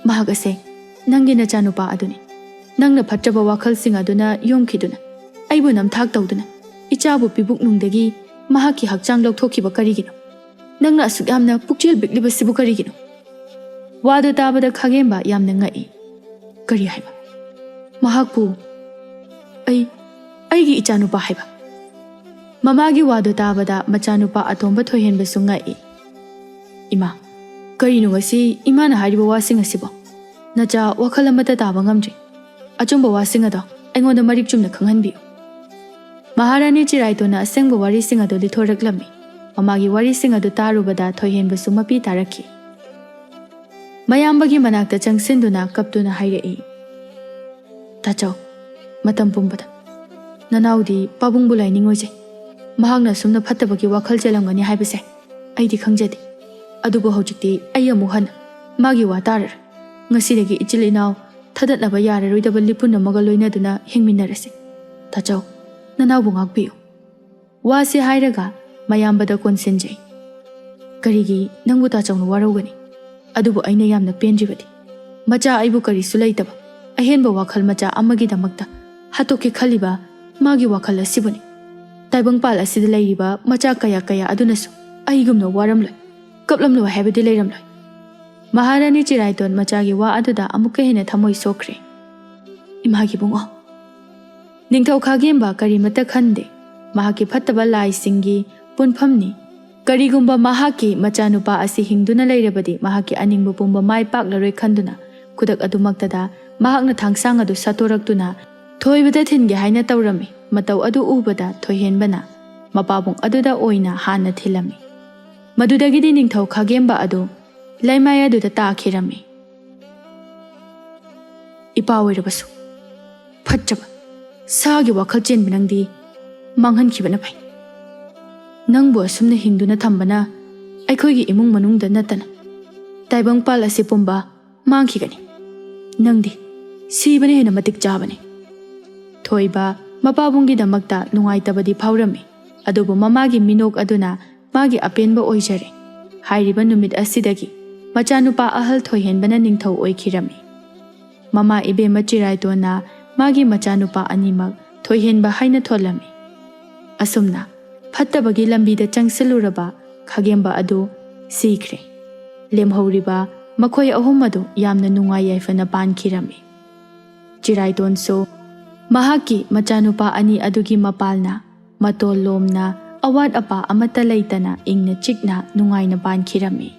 "ꯃꯍꯥꯛ ꯑꯁꯦ ꯅꯪꯒꯤ ꯅꯆꯥꯅꯨꯄꯥ ꯑꯗꯨꯅꯤ꯫ ꯅꯪꯅ ꯐꯠꯇ꯭ꯔꯕ ꯋꯥꯈꯜꯁꯤꯡ ꯑꯗꯨꯅ ꯌꯣꯝꯈꯤꯗꯨꯅ, ꯑꯩꯕꯨ ꯅꯝꯊꯥꯛ ꯇꯧꯗꯨꯅ, ꯏꯆꯥꯕꯨ ꯄꯤꯕꯨꯛꯅꯨꯡꯗꯒꯤ ꯃꯍꯥꯛꯀꯤ ꯍꯛꯆꯥꯡ ꯂꯧꯊꯣꯛꯈꯤꯕ ꯀꯔꯤꯒꯤꯅꯣ? ꯅꯪꯅ ꯑꯁꯨꯛ ꯌꯥꯝꯅ ꯄꯨꯛꯆꯦꯜ ꯄꯤꯛꯂꯤꯕꯁꯤꯕꯨ ꯀꯔꯤꯒꯤꯅꯣ?" ꯋꯥꯗꯨ ꯇꯥꯕꯗ ꯈꯥꯒꯦꯝꯕ ꯌꯥꯝꯅ ꯉꯛꯏ꯫ "ꯀꯔꯤ ꯍꯥꯏꯕ? ꯃꯍꯥꯛꯄꯨ ꯑꯩ, ꯑꯩꯒꯤ ꯏꯆꯥꯅꯨꯄꯥ ꯍꯥꯏꯕ?" ꯃꯃꯥꯒꯤ ꯋꯥꯗꯨ ꯇꯥꯕꯗ ꯃꯆꯥꯅꯨꯄꯥ ꯑꯇꯣꯝꯕ ꯊꯣꯏꯍꯦꯟꯕꯁꯨ ꯉꯛꯏ꯫ "ꯏꯃꯥ, ꯀꯔꯤꯅꯣ ꯉꯁꯤ ꯏꯃꯥꯅ ꯍꯥꯏꯔꯤꯕ ꯋꯥꯁꯤꯡ ꯑꯁꯤꯕꯣ? ꯅꯆꯥ ꯋꯥꯈꯜ ꯑꯃꯠꯇ ꯇꯥꯕ ꯉꯝꯗ꯭ꯔꯤ꯫ ꯑꯆꯨꯝꯕ ꯋꯥꯁꯤꯡ ꯑꯗꯣ ꯑꯩꯉꯣꯟꯗ ꯃꯔꯤꯛ ꯆꯨꯝꯅ ꯈꯪꯍꯟꯕꯤꯌꯨ꯫" ꯃꯍꯥꯔꯥꯅꯤ ꯆꯤꯔꯥꯏꯇꯣꯟꯅ ꯑꯁꯦꯡꯕ ꯋꯥꯔꯤꯁꯤꯡ ꯑꯗꯨ ꯂꯤꯊꯣꯔꯛꯂꯝꯃꯤ꯫ ꯃꯃꯥꯒꯤ ꯋꯥꯔꯤꯁꯤꯡ ꯑꯗꯨ ꯇꯥꯔꯨꯕꯗ ꯊꯣꯏꯍꯦꯟꯕꯁꯨ ꯃꯄꯤ ꯇꯥꯔꯛꯈꯤ꯫ ꯃꯌꯥꯝꯕꯒꯤ ꯃꯅꯥꯛꯇ ꯆꯪꯁꯤꯟꯗꯨꯅ ꯀꯞꯇꯨꯅ ꯍꯥꯏꯔꯛꯏ, "ꯇꯥꯆꯧ, ꯃꯇꯝ ꯄꯨꯝꯕꯗ ꯅꯅꯥꯎꯗꯤ ꯄꯥꯕꯨꯡꯕꯨ ꯂꯥꯏꯅꯤꯡꯉꯣꯏꯁꯦ꯫ ꯃꯍꯥꯛꯅ ꯑꯁꯨꯝꯅ ꯐꯠꯇꯕꯒꯤ ꯋꯥꯈꯜ ꯆꯦꯜꯂꯝꯒꯅꯤ ꯍꯥꯏꯕꯁꯦ ꯑꯩꯗꯤ ꯈꯪꯖꯗꯦ꯫ ꯑꯗꯨꯕꯨ ꯍꯧꯖꯤꯛꯇꯤ ꯑꯩ ꯑꯃꯨꯛ ꯍꯟꯅ ꯃꯥꯒꯤ ꯋꯥ ꯇꯥꯔꯔꯣꯏ꯫ ꯉꯁꯤꯗꯒꯤ ꯏꯆꯤꯜ ꯏꯅꯥꯎ ꯊꯗꯠꯅꯕ ꯌꯥꯔꯔꯣꯏꯗꯕ ꯂꯤꯄꯨꯟ ꯑꯃꯒ ꯂꯣꯏꯅꯗꯨꯅ ꯍꯤꯡꯃꯤꯟꯅꯔꯁꯤ꯫ ꯇꯥꯆꯧ, ꯅꯅꯥꯎꯕꯨ ꯉꯥꯛꯄꯤꯌꯨ꯫" ꯋꯥꯁꯤ ꯍꯥꯏꯔꯒ ꯃꯌꯥꯝꯕꯗ ꯀꯣꯟꯁꯤꯟꯖꯩ꯫ "ꯀꯔꯤꯒꯤ ꯅꯪꯕꯨ ꯇꯥꯆꯧꯅ ꯋꯥꯔꯧꯒꯅꯤ? ꯑꯗꯨꯕꯨ ꯑꯩꯅ ꯌꯥꯝꯅ ꯄꯦꯟꯗ꯭ꯔꯤꯕꯗꯤ, ꯃꯆꯥ ꯑꯩꯕꯨ ꯀꯔꯤꯁꯨ ꯂꯩꯇꯕ ꯑꯍꯦꯟꯕ ꯋꯥꯈꯜ ꯃꯆꯥ ꯑꯃꯒꯤꯗꯃꯛꯇ ꯍꯥꯠꯇꯣꯛꯀꯦ ꯈꯜꯂꯤꯕ ꯃꯥꯒꯤ ꯋꯥꯈꯜ ꯑꯁꯤꯕꯨꯅꯤ꯫ ꯇꯥꯏꯕꯪꯄꯥꯜ ꯑꯁꯤꯗ ꯂꯩꯔꯤꯕ ꯃꯆꯥ ꯀꯌꯥ ꯀꯌꯥ ꯑꯗꯨꯅꯁꯨ ꯑꯩꯒꯨꯝꯅ ꯋꯥꯔꯝꯂꯣꯏ, ꯀꯞꯂꯝꯂꯣꯏ ꯍꯥꯏꯕꯗꯤ ꯂꯩꯔꯝꯂꯣꯏ꯫" ꯃꯍꯥꯔꯥꯅꯤ ꯆꯤꯔꯥꯏꯇꯣꯟ ꯃꯆꯥꯒꯤ ꯋꯥ ꯑꯗꯨꯗ ꯑꯃꯨꯛꯀ ꯍꯦꯟꯅ ꯊꯃꯣꯏ ꯁꯣꯛꯈ꯭ꯔꯦ꯫ "ꯏꯃꯥꯒꯤ ꯏꯕꯨꯡꯉꯣ꯫" ꯅꯤꯡꯊꯧ ꯈꯥꯒꯦꯝꯕ ꯀꯔꯤꯃꯠꯇ ꯈꯟꯗꯦ꯫ ꯃꯍꯥꯛꯀꯤ ꯐꯠꯇꯕ ꯂꯥꯏꯁꯤꯡꯒꯤ ꯄꯨꯟꯐꯝꯅꯤ꯫ ꯀꯔꯤꯒꯨꯝꯕ ꯃꯍꯥꯛꯀꯤ ꯃꯆꯥꯅꯨꯄꯥ ꯑꯁꯤ ꯍꯤꯡꯗꯨꯅ ꯂꯩꯔꯕꯗꯤ ꯃꯍꯥꯛꯀꯤ ꯑꯅꯤꯡꯕ ꯄꯨꯝꯕ ꯃꯥꯏ ꯄꯥꯛꯂꯔꯣꯏ ꯈꯟꯗꯨꯅ ꯈꯨꯗꯛ ꯑꯗꯨꯃꯛꯇꯗ ꯃꯍꯥꯛꯅ ꯊꯥꯡꯁꯥꯡ ꯑꯗꯨ ꯁꯠꯇꯣꯔꯛꯇꯨꯅ ꯊꯣꯏꯕꯗ ꯊꯤꯟꯒꯦ ꯍꯥꯏꯅ ꯇꯧꯔꯝꯃꯤ꯫ ꯃꯇꯧ ꯑꯗꯨ ꯎꯕꯗ ꯊꯣꯏꯍꯦꯟꯕꯅ ꯃꯄꯥꯕꯨꯡ ꯑꯗꯨꯗ ꯑꯣꯏꯅ ꯍꯥꯟꯅ ꯊꯤꯜꯂꯝꯃꯤ꯫ ꯃꯗꯨꯗꯒꯤꯗꯤ ꯅꯤꯡꯊꯧ ꯈꯥꯒꯦꯝꯕ ꯑꯗꯨ ꯂꯩꯃꯥꯏ ꯑꯗꯨꯗ ꯇꯥꯈꯤꯔꯝꯃꯤ꯫ "ꯏꯄꯥ ꯑꯣꯏꯔꯕꯁꯨ ꯐꯠꯇ꯭ꯔꯕ ꯁꯥꯒꯤ ꯋꯥꯈꯜ ꯆꯦꯟꯕ ꯅꯪꯗꯤ ꯃꯥꯡꯍꯟꯈꯤꯕꯅ ꯐꯩ꯫ ꯅꯪꯕꯨ ꯑꯁꯨꯝꯅ ꯍꯤꯡꯗꯨꯅ ꯊꯝꯕꯅ ꯑꯩꯈꯣꯏꯒꯤ ꯏꯃꯨꯡ ꯃꯅꯨꯡꯗ ꯅꯠꯇꯅ ꯇꯥꯏꯕꯪꯄꯥꯜ ꯑꯁꯤ ꯄꯨꯝꯕ ꯃꯥꯡꯈꯤꯒꯅꯤ꯫ ꯅꯪꯗꯤ ꯁꯤꯕꯅ ꯍꯦꯟꯅ ꯃꯇꯤꯛ ꯆꯥꯕꯅꯤ꯫" ꯊꯣꯏꯕ ꯃꯄꯥꯕꯨꯡꯒꯤꯗꯃꯛꯇ ꯅꯨꯡꯉꯥꯏꯇꯕꯗꯤ ꯐꯥꯎꯔꯝꯃꯤ, ꯑꯗꯨꯕꯨ ꯃꯃꯥꯒꯤ ꯃꯤꯅꯣꯛ ꯑꯗꯨꯅ ꯃꯥꯒꯤ ꯑꯄꯦꯟꯕ ꯑꯣꯏꯖꯔꯦ꯫ ꯍꯥꯏꯔꯤꯕ ꯅꯨꯃꯤꯠ ꯑꯁꯤꯗꯒꯤ ꯃꯆꯥꯅꯨꯄꯥ ꯑꯍꯜ ꯊꯣꯏꯍꯦꯟꯕꯅ ꯅꯤꯡꯊꯧ ꯑꯣꯏꯈꯤꯔꯝꯃꯤ꯫ ꯃꯃꯥ ꯏꯕꯦꯝꯃ ꯆꯤꯔꯥꯏꯇꯣꯟꯅ ꯃꯥꯒꯤ ꯃꯆꯥꯅꯨꯄꯥ ꯑꯅꯤꯃꯛ ꯊꯣꯏꯍꯦꯟꯕ ꯍꯥꯏꯅ ꯊꯣꯜꯂꯝꯃꯤ꯫ ꯑꯁꯨꯝꯅ ꯐꯠꯇꯕꯒꯤ ꯂꯝꯕꯤꯗ ꯆꯪꯁꯤꯜꯂꯨꯔꯕ ꯈꯥꯒꯦꯝꯕ ꯑꯗꯨ ꯁꯤꯈ꯭ꯔꯦ꯫ ꯂꯦꯝꯍꯧꯔꯤꯕ ꯃꯈꯣꯏ ꯑꯍꯨꯝ ꯑꯗꯨ ꯌꯥꯝꯅ ꯅꯨꯡꯉꯥꯏ ꯌꯥꯏꯐꯅ ꯄꯥꯟꯈꯤꯔꯝꯃꯤ꯫ ꯆꯤꯔꯥꯏꯇꯣꯟꯁꯨ ꯃꯍꯥꯛꯀꯤ ꯃꯆꯥꯅꯨꯄꯥ ꯑꯅꯤ ꯑꯗꯨꯒꯤ ꯃꯄꯥꯜꯅ ꯃꯇꯣꯜ ꯂꯣꯝꯅ ꯑꯋꯥꯠ ꯑꯄꯥ ꯑꯃꯠꯇ ꯂꯩꯇꯅ ꯏꯪꯅ ꯆꯤꯛꯅ ꯅꯨꯡꯉꯥꯏꯅ ꯄꯥꯟꯈꯤꯔꯝꯃꯤ꯫